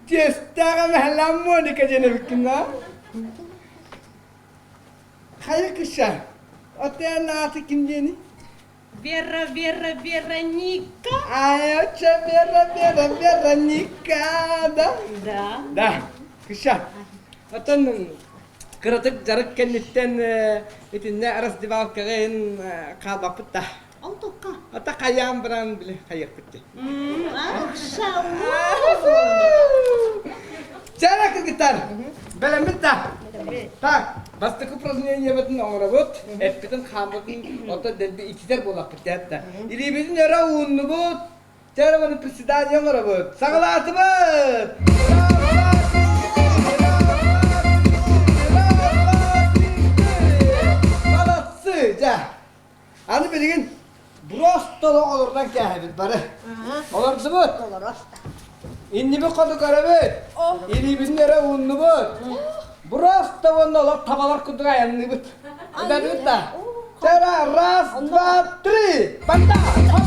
тестаҕа мэһэлээн Моника диэн эбиккин да? Хайа кыша, отеан ааты ким диэний? Вера, Вера, Вероника. Айуча, Вера, Вера, Вероника, да? Да. Да. Кыша. Оттон кыратык дьарык кэнниттэн итиннэ раздевалкаҕа иһин хаалбаппыт да. Ол тукка. Ата хайаан баран били хайыахпыт дии. Чара кыргыттар, бэлэммит да? Так, бастакы упражнениебытын оҥоробут, эппитин хааммытын, оттон дэлби ититэр буоллахпыт да. Илиибитин өрө ууннубут, чара приседание оҥоробут. Саҕалаатыбыт! Молодцы! Дьэ, Аны билигин просто олордон кээһэбит бары. Олордубут. Иннибит хоту көрөбүт. Илиибитин эрэ ууннубут. Просто уонна олор табалар курдук айанныыбыт. Өтөбүт да. Тера, раз, два, три! Банда! Хоп, хоп, хоп,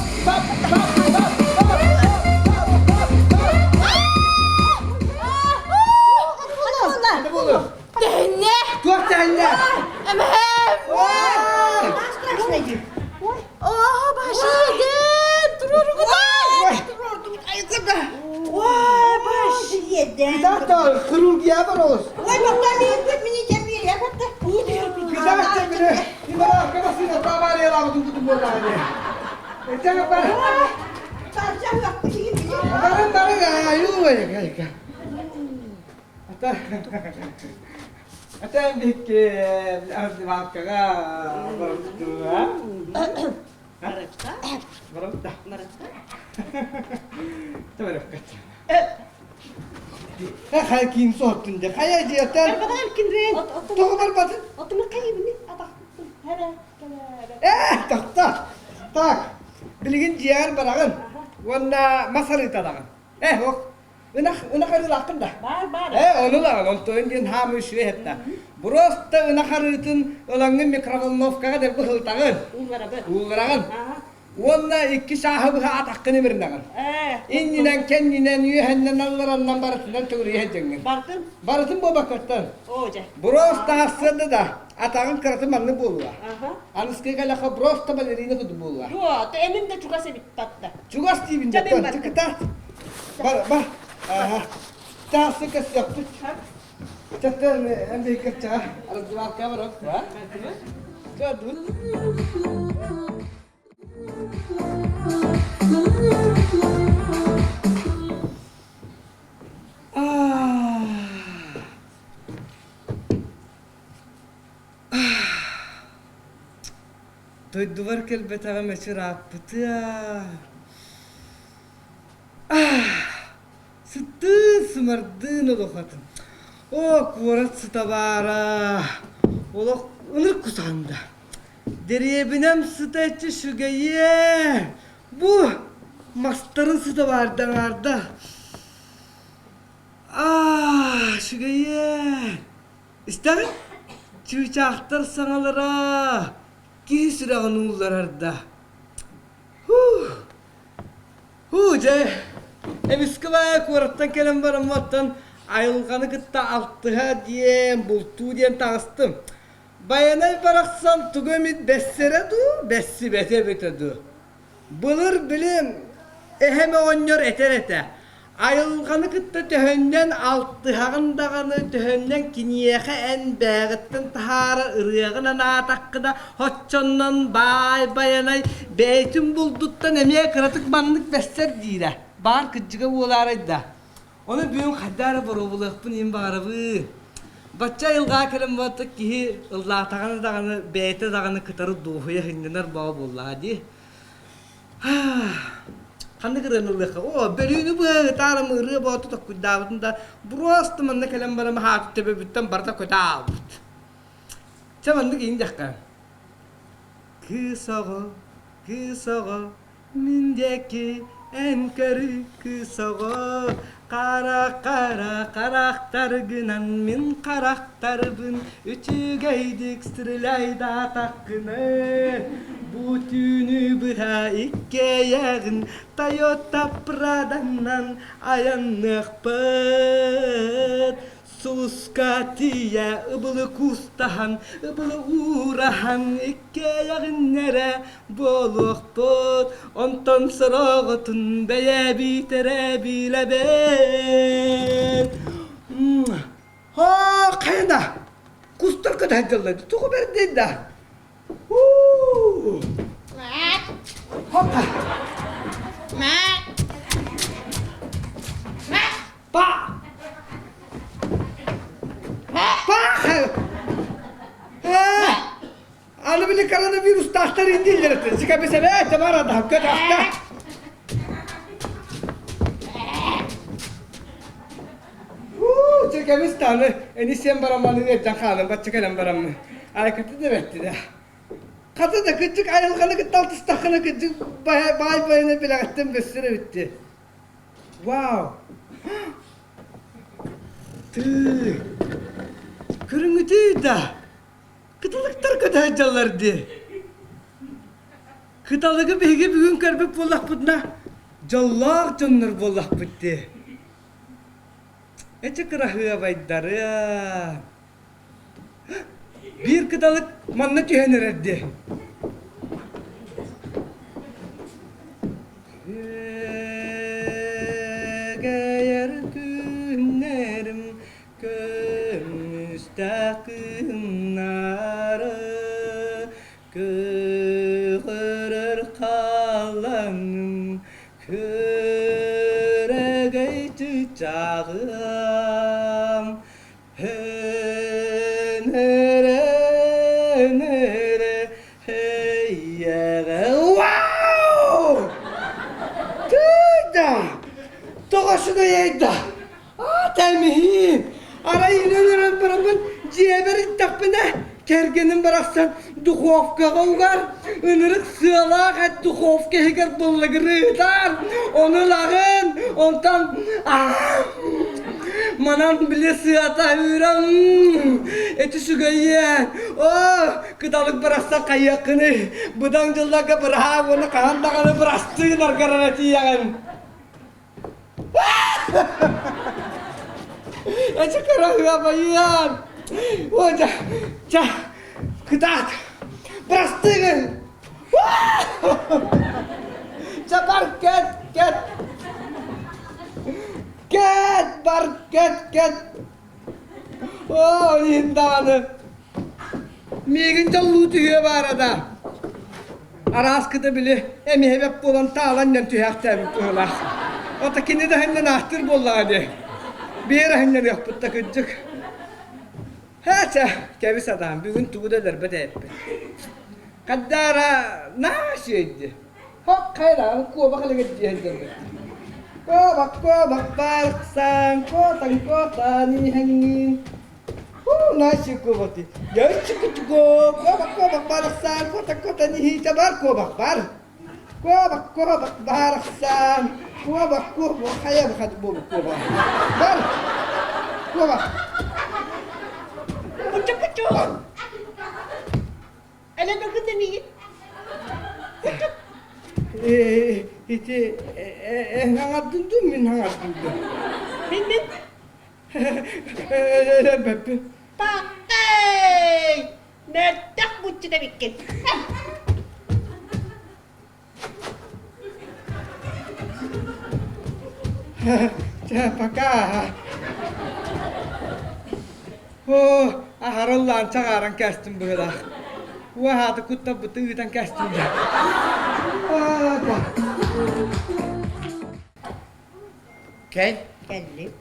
хоп, хоп, хоп, хоп, Тэһиннэ! Туох тэһиннэ? Эмэһэм! Страшно дии. Оо, башиген! Туруоргутай! Ой, баш. Кытаахта хирургия бар олус. Ой, батталыырбыт мини жемире батта. Кытаахта били Ивановка басына табарыялабытын кутун буоллаҕа дии. Этэҥэ бар. Барын барын айуу айка. Ата Ата биһикки раздевалкаҕа барбыттыа. Барыта. Барбытта. Барыта. Табарыккат. Хай ким соттун де. Хая диэтен. Барбатан кинрен. Тоҕо барбатын? Отума кайыбыны атахтын. Хара Э, тохто. Так. Билигин дьиэҕэр бараҕын. Уонна мас арыытадаҕын. Э, ох. Ынах, ынах арыылааххын да? Бар, бар. Э, ону ылаҕын, онтон диэн хаамыы үчүгэй этэ. Просто ынах арыытын ылаҥҥын микроволновкаҕа дэлби ыһылтаҕын. Уулларабын. Ууллараҕын. Уонна икки сааһы быһа атаххын имирнэҕин. Э. Иннинэн, кэннинэн, үөһэннэн, аллараннан барытынан төгүрүйэ сылдьаҥҥын. Бартын? Барытын буолбаккаттан. Оо, дьэ. Просто ассыада да, атаҕын кыратын маннык буолуо. Аха. Аныскы кэлэхэ просто балерина курдук буолуо. Дуо, эмин да чугас эбит батта. Чугас диибин Чэ, мин бардым. Кытаат. Бар, бар. Ага. Тахсы көстөкпүт. Чаттан эмдей кырчаға раздевалка бар а? Чөдүн. Дойдубар кэлбэтэҕим эчи ырааппытыа. Сыттыын-сымардыын олохатын. Оо, куорат сыта баара. Олох ынырык кусаанда. Дэриэбинэм сыта эчи үчүгэйиэ. Бу мастарын сыта баардаҥаарда. Аа, үчүгэйиэ. Истэҕин? Чыычаахтар саҥалара киһи сүрэҕин уулларар да. Һуу, дьэ, эмискэ баайа куораттан кэлэн баран оттон айылҕаны кытта алтыһа диэн, бултуу диэн таҕыстым. Байанай барахсан тугу эмит бэссэрэ дуу, бэссибэтэ эбитэ дуу. Былыр били эһэм оҕонньор этэр этэ, айылҕаны кытта төһөннөн алтыһаҕын даҕаны, төһөннөн киниэхэ эн бээҕиттэн таһаарар ырыаҕын анаатаххына, оччоннон баай байанай бэйэтин булдуттан эмиэ кыратык маннык бэссэр диирэ. Баар кырдьыга буолаарай да. Ону бүгүн хайдах эрэ боруобулуохпун иһин баҕарабын. Бачча айылҕаҕа кэлэн буолта киһи ыллаатаҕына даҕаны бэйэтэ даҕаны кытары дуоһуйа сынньанар баҕа буоллаҕа дии. Ханнык ырыаны ылыахха? Оо, бөлүүнү быһа ытаарым ырыа бооту токкуйдаабытын да просто манна кэлэн баран хааты төбөбүттэн барыта көтө аалбыт. Чэ маннык иин диэххэ. Кыыс оҕо, кыыс оҕо, Мин диэки эн көрү кыыс оҕо, Хара-хара харахтаргынан мин харахтарбын үчүгэйдик стреляйдаатаххына, Бу түүнү быһа иккиэйэҕин Тойота Праданан айанныахпыт. Сулуска тиийэ ыбылы куустаһан, ыбылы уураһан иккиэйэҕиннэрэ буолуохпут. Онтон сороҕотун бэйэбит эрэ билэбит. Һоо, хайа да, кустар көтө сылдьаллар, тугу бэрдэй да. Уу! Хоппа! Па! Па! Ээ! Аны били коронавирустаахтар индииллэр этэ. Сикэбисэбэ, табара да, көтөхтө. Уу, чекэмис даҕаны эни сиэн барамманы ыалдьан хаалан бачча кэлэн бараммын айката да бэртэ да. Хата да кырдьык айылҕаны кытта алтыстаххына кырдьык баай байына билэҕиттэн бөссөр эбитти. Вау! Тыы! Көрүҥүтүй да! Кыталыктар көтө сылдьаллар дии. Кыталыгы биһиги бүгүн көрбүт буоллахпытына, дьоллоох дьоннор буоллахпыт дии. Эчи кыраһыабайдарыа. Биир кыталык манна түһэн эрэр дии. Күөгэйэр күннэрим көмүстээх кыымнары Көҕөрөр хаалаҥым күөрэгэй чыычааҕым Өнөрө өнөрө эйэҕэ Вау! Тыйда! Тоҕо үчүгэйэй да! Аата эмиһиин! Арай өлөрөн бараммын дьиэбэр иттэхпинэ, кэргэним барахсан духовкаҕа угар, ынырык сыалаах эт духовка иһигэр быллыгырыытар, ону ылаҕын, онтон манан били сыата үүрэн эти сүгэйиэн, оо, кыталык барахсан хайыаххыный, быдаҥ дьылларга быраһаа уонна хаһан даҕаны бырастыы гынаргар эрэ тиийэҕин. Эчи кыраһыабайыан! О, дьэ, чэ, кытаат! Бырастыыгын! Чэ, бар, кэт, кэт! Кэт, бар, кэт, кэт! Оо, иһин даҕаны! Миигин дьоллуу түһүө баара да. Арааскыта били эмиһэбэт буолан таалан нэн түһээхтээбит быһыылаах. Ото кини да иһиннэн аахтыыр буоллаҕа дии. Биэр иһиннэниэхпит да кырдьык. Һээчэ, кэбис адаан, бүгүн тугу да өлөрбөт эбиппин. Хаддаара наа сиэйди. Хок хайраан куобах илигит диэн дьоннор. Куобах, куобах барахсан, куотан куотан иһэҥҥин. Наси куобати. Яйчикутуго, куобах куобах барахсан, куота куота ниһиитэ бар куобах бар. Куобах куобах барахсан, куобах куобах хайа бахат буолу куобах. Бар. Куобах. Кучу-кучу. Эле бакын миигин. Ити эн хаҥардын дуу, мин хаҥардын дуу? Мин мин. Өлөрбөппүн. Паккай! Мөлтөх буччут эбиккин. Чэ, пока. Оо, аһарыллаан чаҕааран кээстим быһыылаах. Уоһааты куттаппыты ыытан кээстим дьэ. Кэл. Кэллим.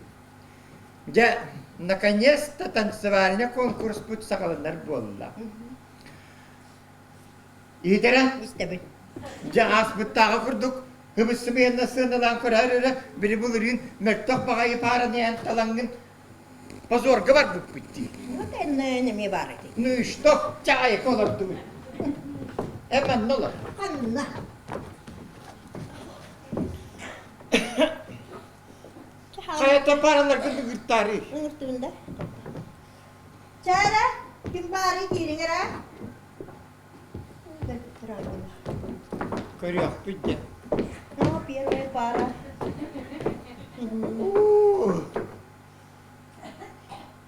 Дьэ, наконец-то танцевальный конкурспут саҕаланар буолла. Иһитэрэ? Истэбин. Дьэ, ааспыттааҕы курдук ыбыс-сымыйанна сыаналаан көрөөр эрэ, били былырыын мөлтөх баҕайы паараны эн талаҥҥын позорга барбыппыт дии. Вот эннэ эмиэ баар ити. Ну и что? Чаайка олордубут. Эн манна олор. Ханна? Хайата параларгын ыгыртаарый? Ыҥыртыбын да. Чара, ким баарый киириҥ эрэ? Көрүөхпүт дьэ. Ну, первая пара.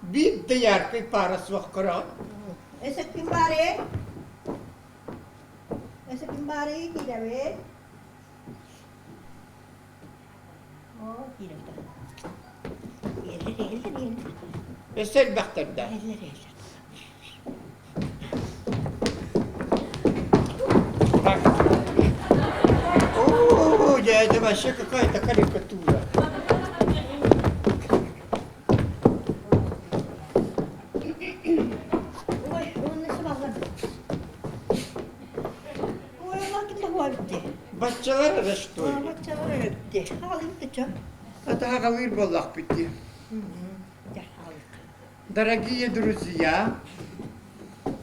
Биир да яркай пара суох көрөҕүн. Өссө ким баарый? Өссө ким баарый киирэбит? Өссө элбэхтэрдээх. Так. О, дядя, вообще какая-то карикатура. Ой, уонна сыбаллар. Ой, лакин да Баччалар эрэ что ли? Баччалар эрэ Хаалык да Атаҕалыыр буоллахпыт дии. Дорогие друзья,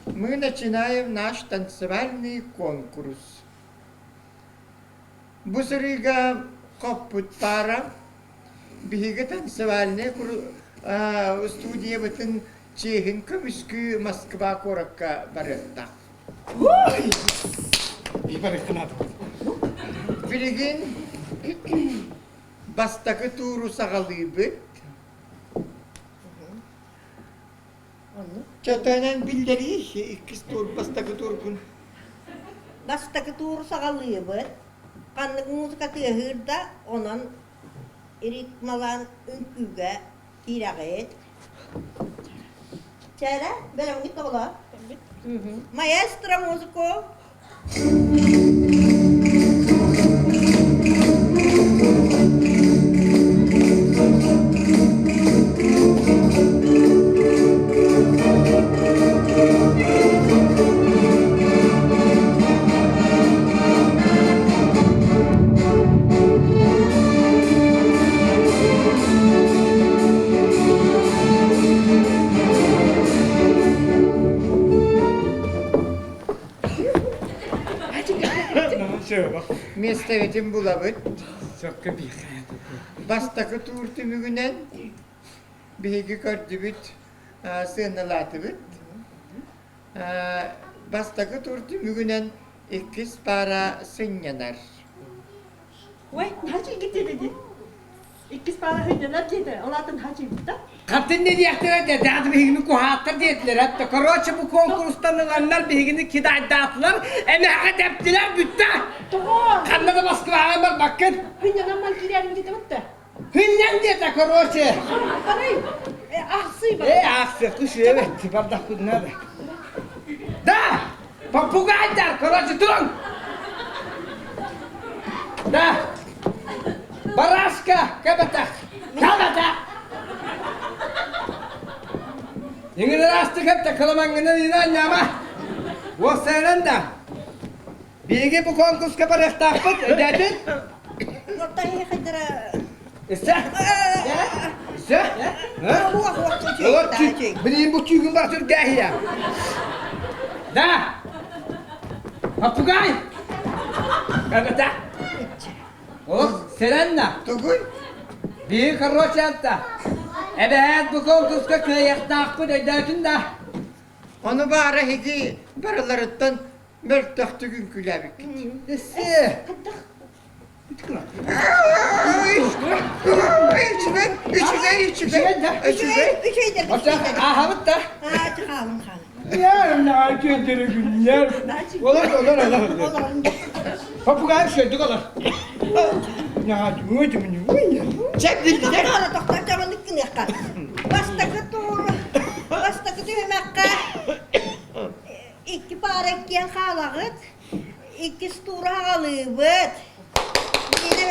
мы начинаем наш танцевальный конкурс. Бу сырыыга хоппут пара биһиги танцевальнай студиябытын чиэһин көмүскүү Москва куоракка барыахтаах. Билигин бастакы тууру саҕалыыбыт. Чатанан биллэрии иккис тур бастакы туургун. Бастакы тууру саҕалыыбыт. Ханнык музыка тыаһыыр да, онон ритмалаан үҥкүүгэ киирэҕит. Чээрэ, бэлэмҥит оҕолоор? Маэстро музыку! Миэстэбитин булабыт. Бастакы туур түмүгүнэн биһиги көрдүбүт, сыаналаатыбыт. Бастакы тур түмүгүнэн иккис паара сынньанар. Ой, хачыйгыт диэтэ Иккис паара сынньанар диэтэ, ол аатын хачыйбыта. Хатын не диэхтэрэ да, даҕаны биһигини куһааттар диэтилэр. Этте, короче, бу конкурстан ыланнар биһигини кидайдаатылар, эмэҕэ тэптилэр бүттэ. Тоҕо? Ханна да Москваҕа барбаккын. Сынньанан мал киирэрин диэтэ бутта. Хынньан диэтэ, короче. Барай, ахсый бар. Э, ахсы, кыш эбит, бардахпыт надо. Да, попугайдар, короче, туруҥ. Да, барашка, кэбэтэх, кэбэтэх. Иҥирэраастык эптэ кыламаҥҥынан инаанньаама. Уоссайынан да. Биһиги бу конкурска барыахтаахпыт, өйдөөтүн? Өссө? Өссө? Билигин бу чүүгүн бар сүргээһийэ. Да! Попугай! Эбэтэ. Олох сэрэннэ. Тугуй? Биир короче anta. Эбэһээт бу конкурска кыайыахтаахпыт өйдөөтүн да. Ону баара эһиги барыларыттан мөлтөхтүк үҥкүүлээбиккит. Эссе. Үчүгэй, үчүгэй, үчүгэй, үчүгэй. Үчүгэй. Ааһабыт да. Хаалын хаалын. Олор, олор, олор. Попугай сөйдүк олор. Чэп биллэр. Тохтор чабаннык гыныахха. Бастакы тур, бастакы түһүмэххэ Икки паара иккиэн хаалаҕыт, иккис тууру аҕалыыбыт. Биирэ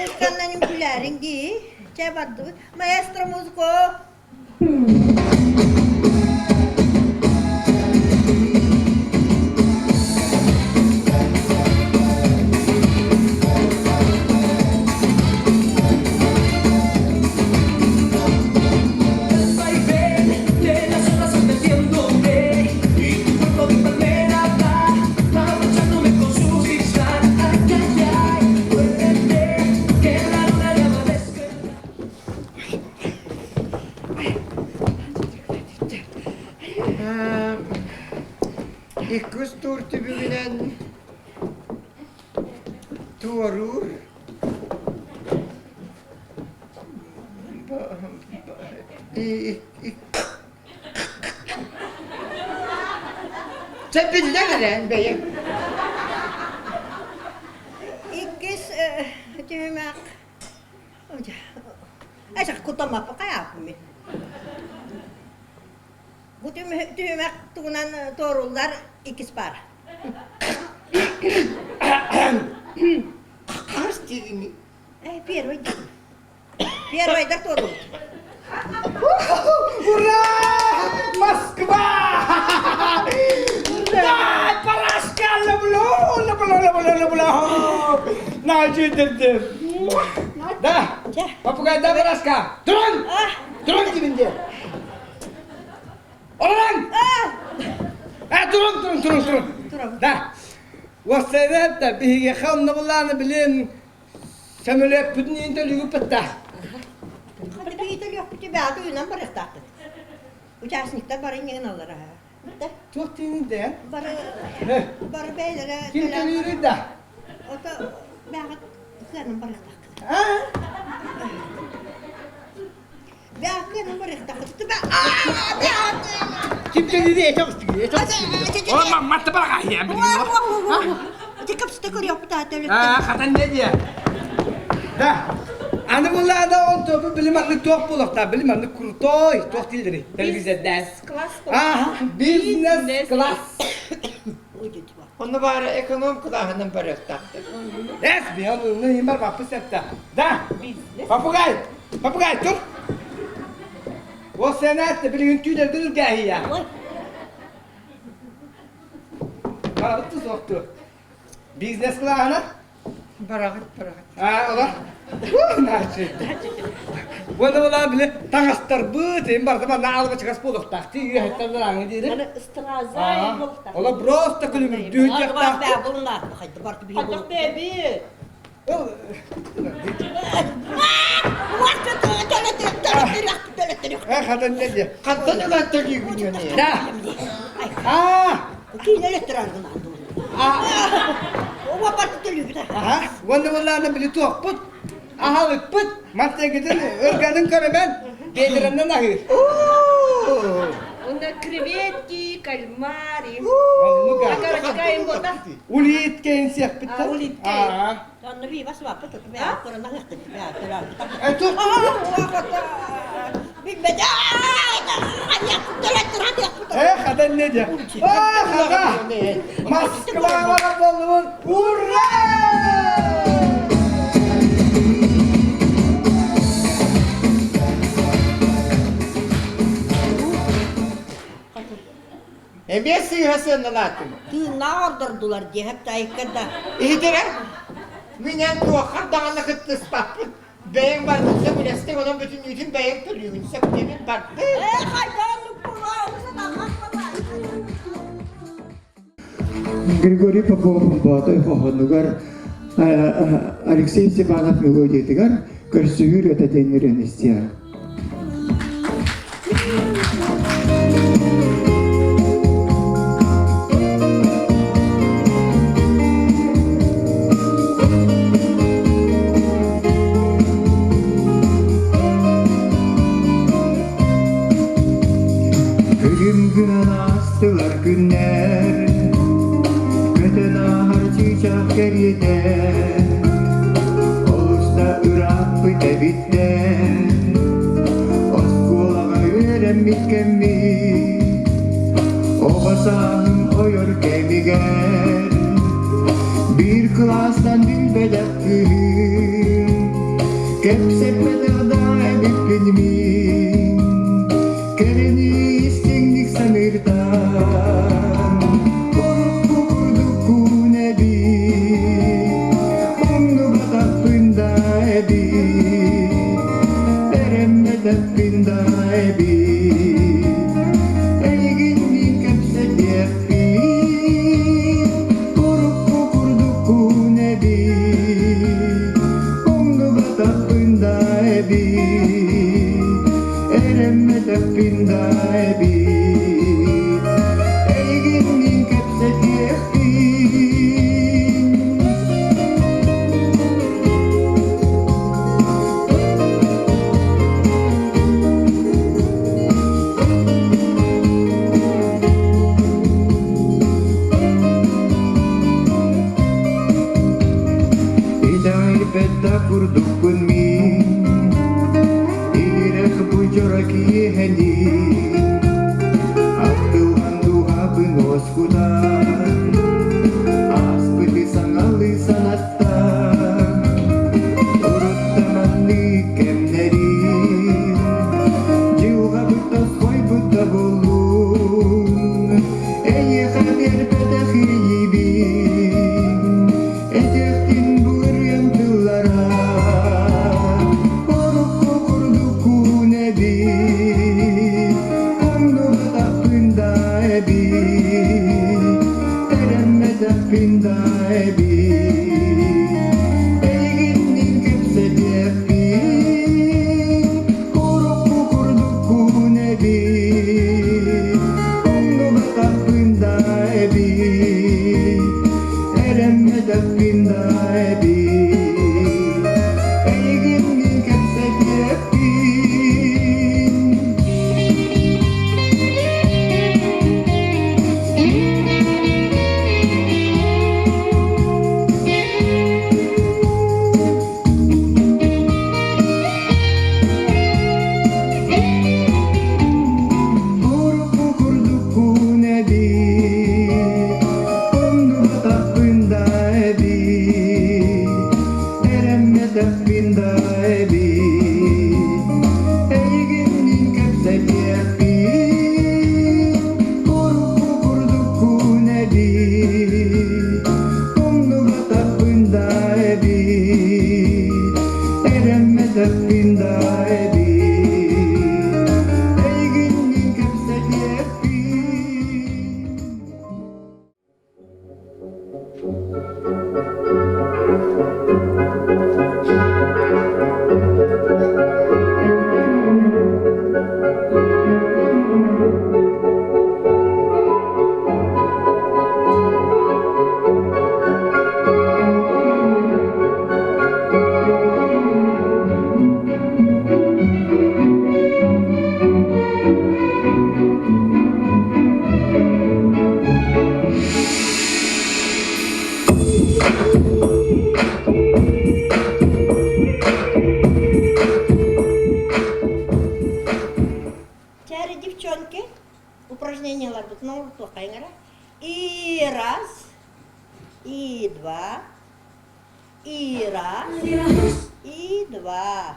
музыканан үҥкүүлээриҥ дии. Чэ бардыбыт. Маэстро музыко. Иккис тур түбүгүнэн туоруур Чэ биллэр эрэ бэйэҥ. Иккис түһүмэх. Кутаммаппын хайааппын мин. Бу түһүмэх тугунан туоруллар иккис паар. Хас диигини? Первый день. Первыйдар туоруллар. Ура! Москва! Да, Парашка, люблю, люблю, люблю, люблю! На, чуйдырдым. Да, попугай, да, Парашка. Турун! Турун дибинде. Олорон! А, турун, турун, турун, турун. Да. Уоссайрат да биһиги онно билин сөмөлөппүтүн иин төлүгүппүт да. Хата биһиги төлүөхпүтү бэҕэ уйунан барыахтаахпыт. Участниктар бары иҥэн аллара. Да. Туох тиинин да? Бары бары бэйэлэрэ Ким төлүүрүй да? Ото бэҕэ кыанан барыахтаахпыт. Бэҕэ кыанан барыахтаахпыт. Ким төлүүрүй этэ О, матта бараҕа Капсыта көрүөхпүт аата Аа, хатан не диэ? Да. Аны буллаада ол тобу билим аннык туох буолуохтаа, билим аннык крутой туох дииллери телевизордаан. Класс. Аа, бизнес класс. Онно баара эконом кылааһынан барыахтаахтар. Эс, биһан уну химар баппы септа. Да. Попугай, попугай тур. Ол сенат билигин түүлэргин үргээһийэ. Барабытты суохту. Бизнес кылааһына? Бараҕыт, бараҕыт. Аа, ола. Наачы. Уонна була били таҥастарбыт, им барыта манна албачыгас буолуохтаах. Ти үөһэттэн ааҥы диири. Аны страза буолуохтаах. Ола просто күлүмүрдүү диэхтаах. Хатах бэби. Э, хатан не диэ. Хантан ылан төлүүгүн Да. Аа. Аха. Уонна буоллаана били туохпут, аһалыкпыт, мантыгытын өргөнүн көрөмөн, бедреннен аһыыр. Онно креветки, кальмари. Оннук аа. Окорочка им бота. Улиткейн сиэхпит А, улиткейн. Аа. Э, туох Э, хатан не диэ. А, хата. Москва бара боллубун. Ура! Эмиэ сыыһа сыаналаатым. Тыыннаах ордордулар диэһэп таайыккарда. Иһитэрэ, мин эн туоххар даҕаны кыттыспаппын. Бэйэҥ барбын сөбүлэстиҥ, онон бүтүннүүтүн бэйэҥ төлүүгүн сөп диэмин бардым. Э, хайдаан Григорий Попов Боотуй хоһоонугар Алексей Степанов мелодиятыгар көрсүһүү ырыата диэн ырыаны истиэҕэ. Күлүм гынан аастылар күннэр, Көтөн ааһар чыычаах кэриэтэ, Олус да ырааппыт эбиттэр, Оскуолаҕа үөрэммит кэммит, Оҕо сааһым ойор кэмигэр, Биир кылаастан билбэтэх кыыһым, Кэпсэппэтэх да эбиппин мин, Кэрэни истиҥник саныыртан, Урукку курдуккун эбит, Умнубатахпын да эбит, Эрэммэтэхпин да эбит, Эйигин мин кэпсэтиэхпин, Урукку курдуккун эбит, Умнубатахпын да эбит, Эрэммэтэхпин да эбит, Эйигин мин кэпсэтиэхпин. Итэҕэйбэт да курдукпун мин, дьоро киэһэни Ахтылҕан дууһабын уоскутар Ааспыты саҥалыы санаттар Уруттаманнык кэмнэри Дьылҕабыт тосхойбут тобуллун Эйиэхэ биэрбэтэх иэйиибин Этиэхтин бу ырыам тыллара Урукку курдуккун эбит Умнубатахпын да эбит Эрэммэтэхпин да эбит Эйигинниин кэпсэтиэхпин Урукку курдуккун эбит Умнубатахпын да эбит Эрэммэтэхпин да эбит Эйигинниин кэпсэтиэхпин. Урукку курдуккун эбит, умнубатахпын да эбит, эрэммэтэхпин да эбит, эйигинниин кэпсэтиэхпин, урукку курдуккун эбит, умнубатахпын да эбит, эрэммэтэхпин да эбит, эйигинниин кэпсэтиэхпин. Чары девчонки, упражненияларбытын оҥортуоххайыҥ эрэ. И раз, и два, и раз, и два.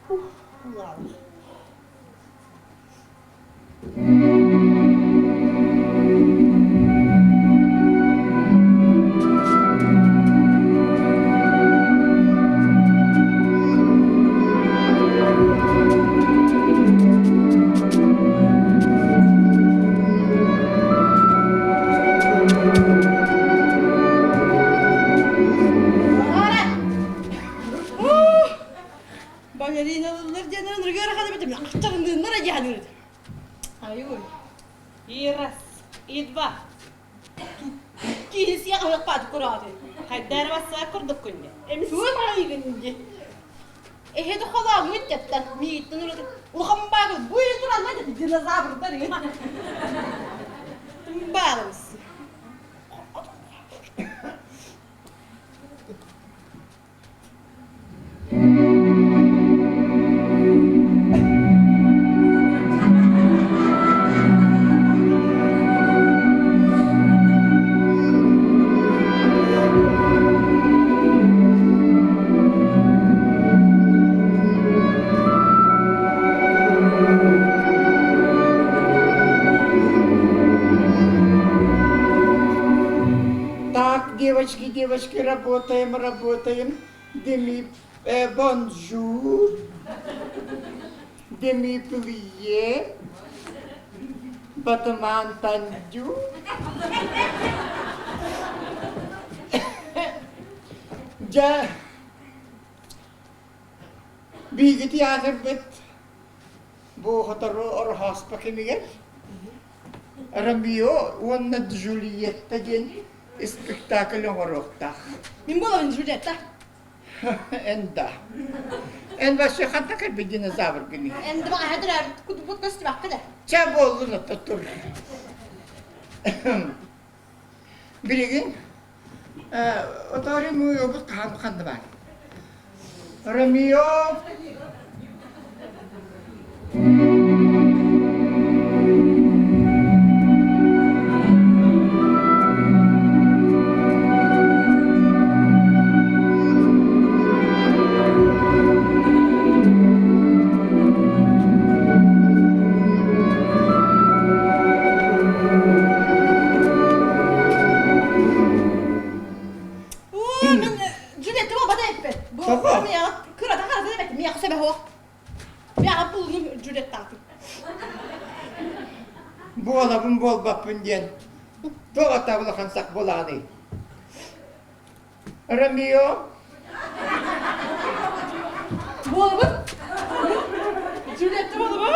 Фух, ладно. Балериналар диэн ырыгар хадыбытым ахтарыннар диэн Айой. И раз, и два. Киһи сиэх аһыахпаат курааты. Хайдаар бассаа курдук күнне. Эмсуон айыгын ди. Эһэ да холооммут дьаттан мииттэн ураты улахан баагыл бу туралла динозаврдар Баарымс. Так, девочки, девочки, работаем, работаем. Demi bonjour. Demi plié. Батаман тандю. Дьэ, биигити аатырбыт бу сотору Ороһооспо кэмигэр Ромео уонна Джульетта диэн испектакль оҥоруохтаах. Мин буолабын Джульетта. Эн да. Эн вообще ханна кэлбит динозавргыный? Эн да баҕаһа кутуппут көстүбэккэ да. Чэ буоллун ото тур. Билигин отори муйобут хаан ханна бар? Ромео. Бэҕэ булунум Джульеттаатым. Буолабын буолбаппын диэн туох ата улахан сах буолааный? Ромео? Буолабын? Джульетта буолабын?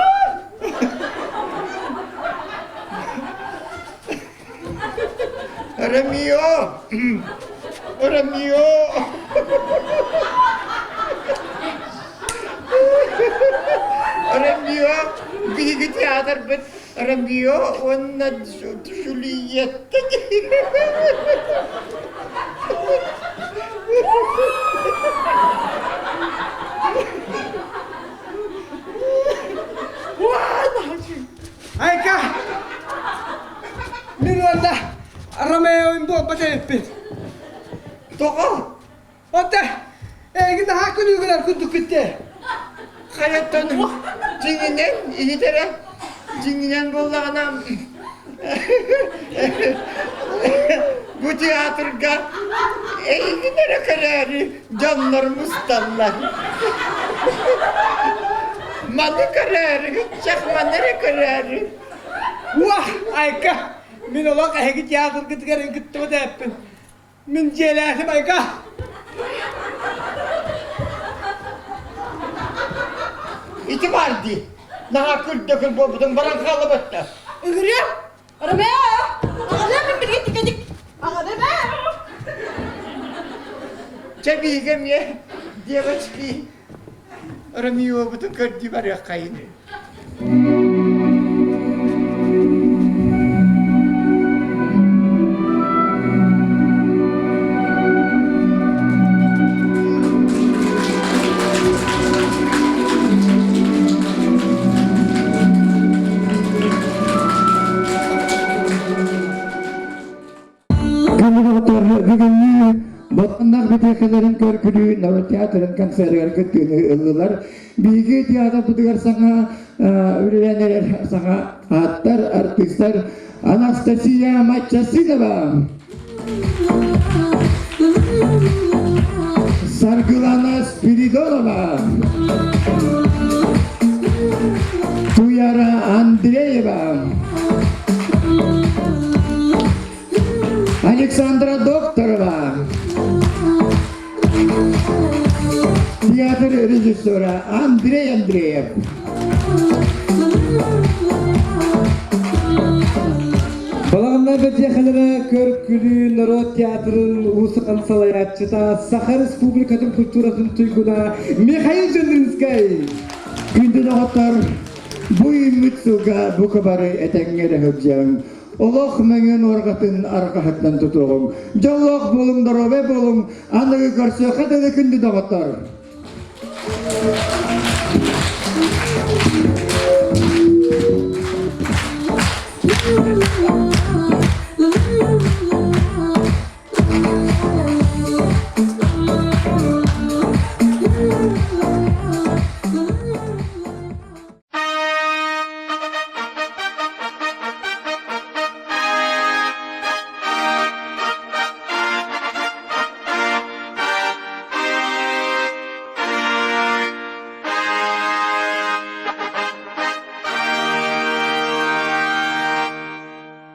Ромео! Ромео! Ромео! Биһиги театрбыт Ромео уонна Джульетта Айка! Мин уонна Ромео буолбат эбиппин. Тоҕо? Оттон эйигин наһаа күлүүгүнэр курдук күттэ. Хайаттан дьиҥинэн иһитэрэ дьиҥинэн буоллаҕына бу театрга эйигин эрэ көрөөрү дьоннор мусталлар. Маны көрөөрү, чах маны эрэ көрөөрү. Уах, айка, мин олох эһиги театргытыгар ыгыттыбыт эппин. Мин дьиэлээтим, айка. Ити бар дии. Наһаа күрдөкүл буолбутуҥ баран хаалыбатта. Ыгырыам! Ромео! Аҕалыам мин билигин тикэдик! Аҕалыам ээ! Чэ биһиги эмиэ девочки Ромеобутун көрдүү барыаххайын. Бүгүҥҥү Ботаннах битиэхэлэрин көргүлүү норуот театрын концерыгар кыттыыны ыллылар. Биһиги театрбытыгар саҥа үлэлээн эрэр саҥа ааттар, артыыстар Анастасия Маччасинова, Саргылана Спиридонова, Туяра Андреева, Александра Докторова, театр режиссера Андрей Андреев. Балаҕаннар бэтиэхэлэрэ көр-күлүү норуот театрын уус-уран салайааччыта Саха Республикатын культуратын туйгуна Михаил Жандинскай. Күндү доҕоттор, бу үүммүт сылга бука бары этэҥҥэ эрэ сылдьыаҥ. Олох мөҥүөн уорҕатын арҕаһыттан тутуоҕуҥ. Дьоллоох буолуҥ, доруобай буолуҥ, аныгы көрсүөххэ дылы күндү доҕоттор!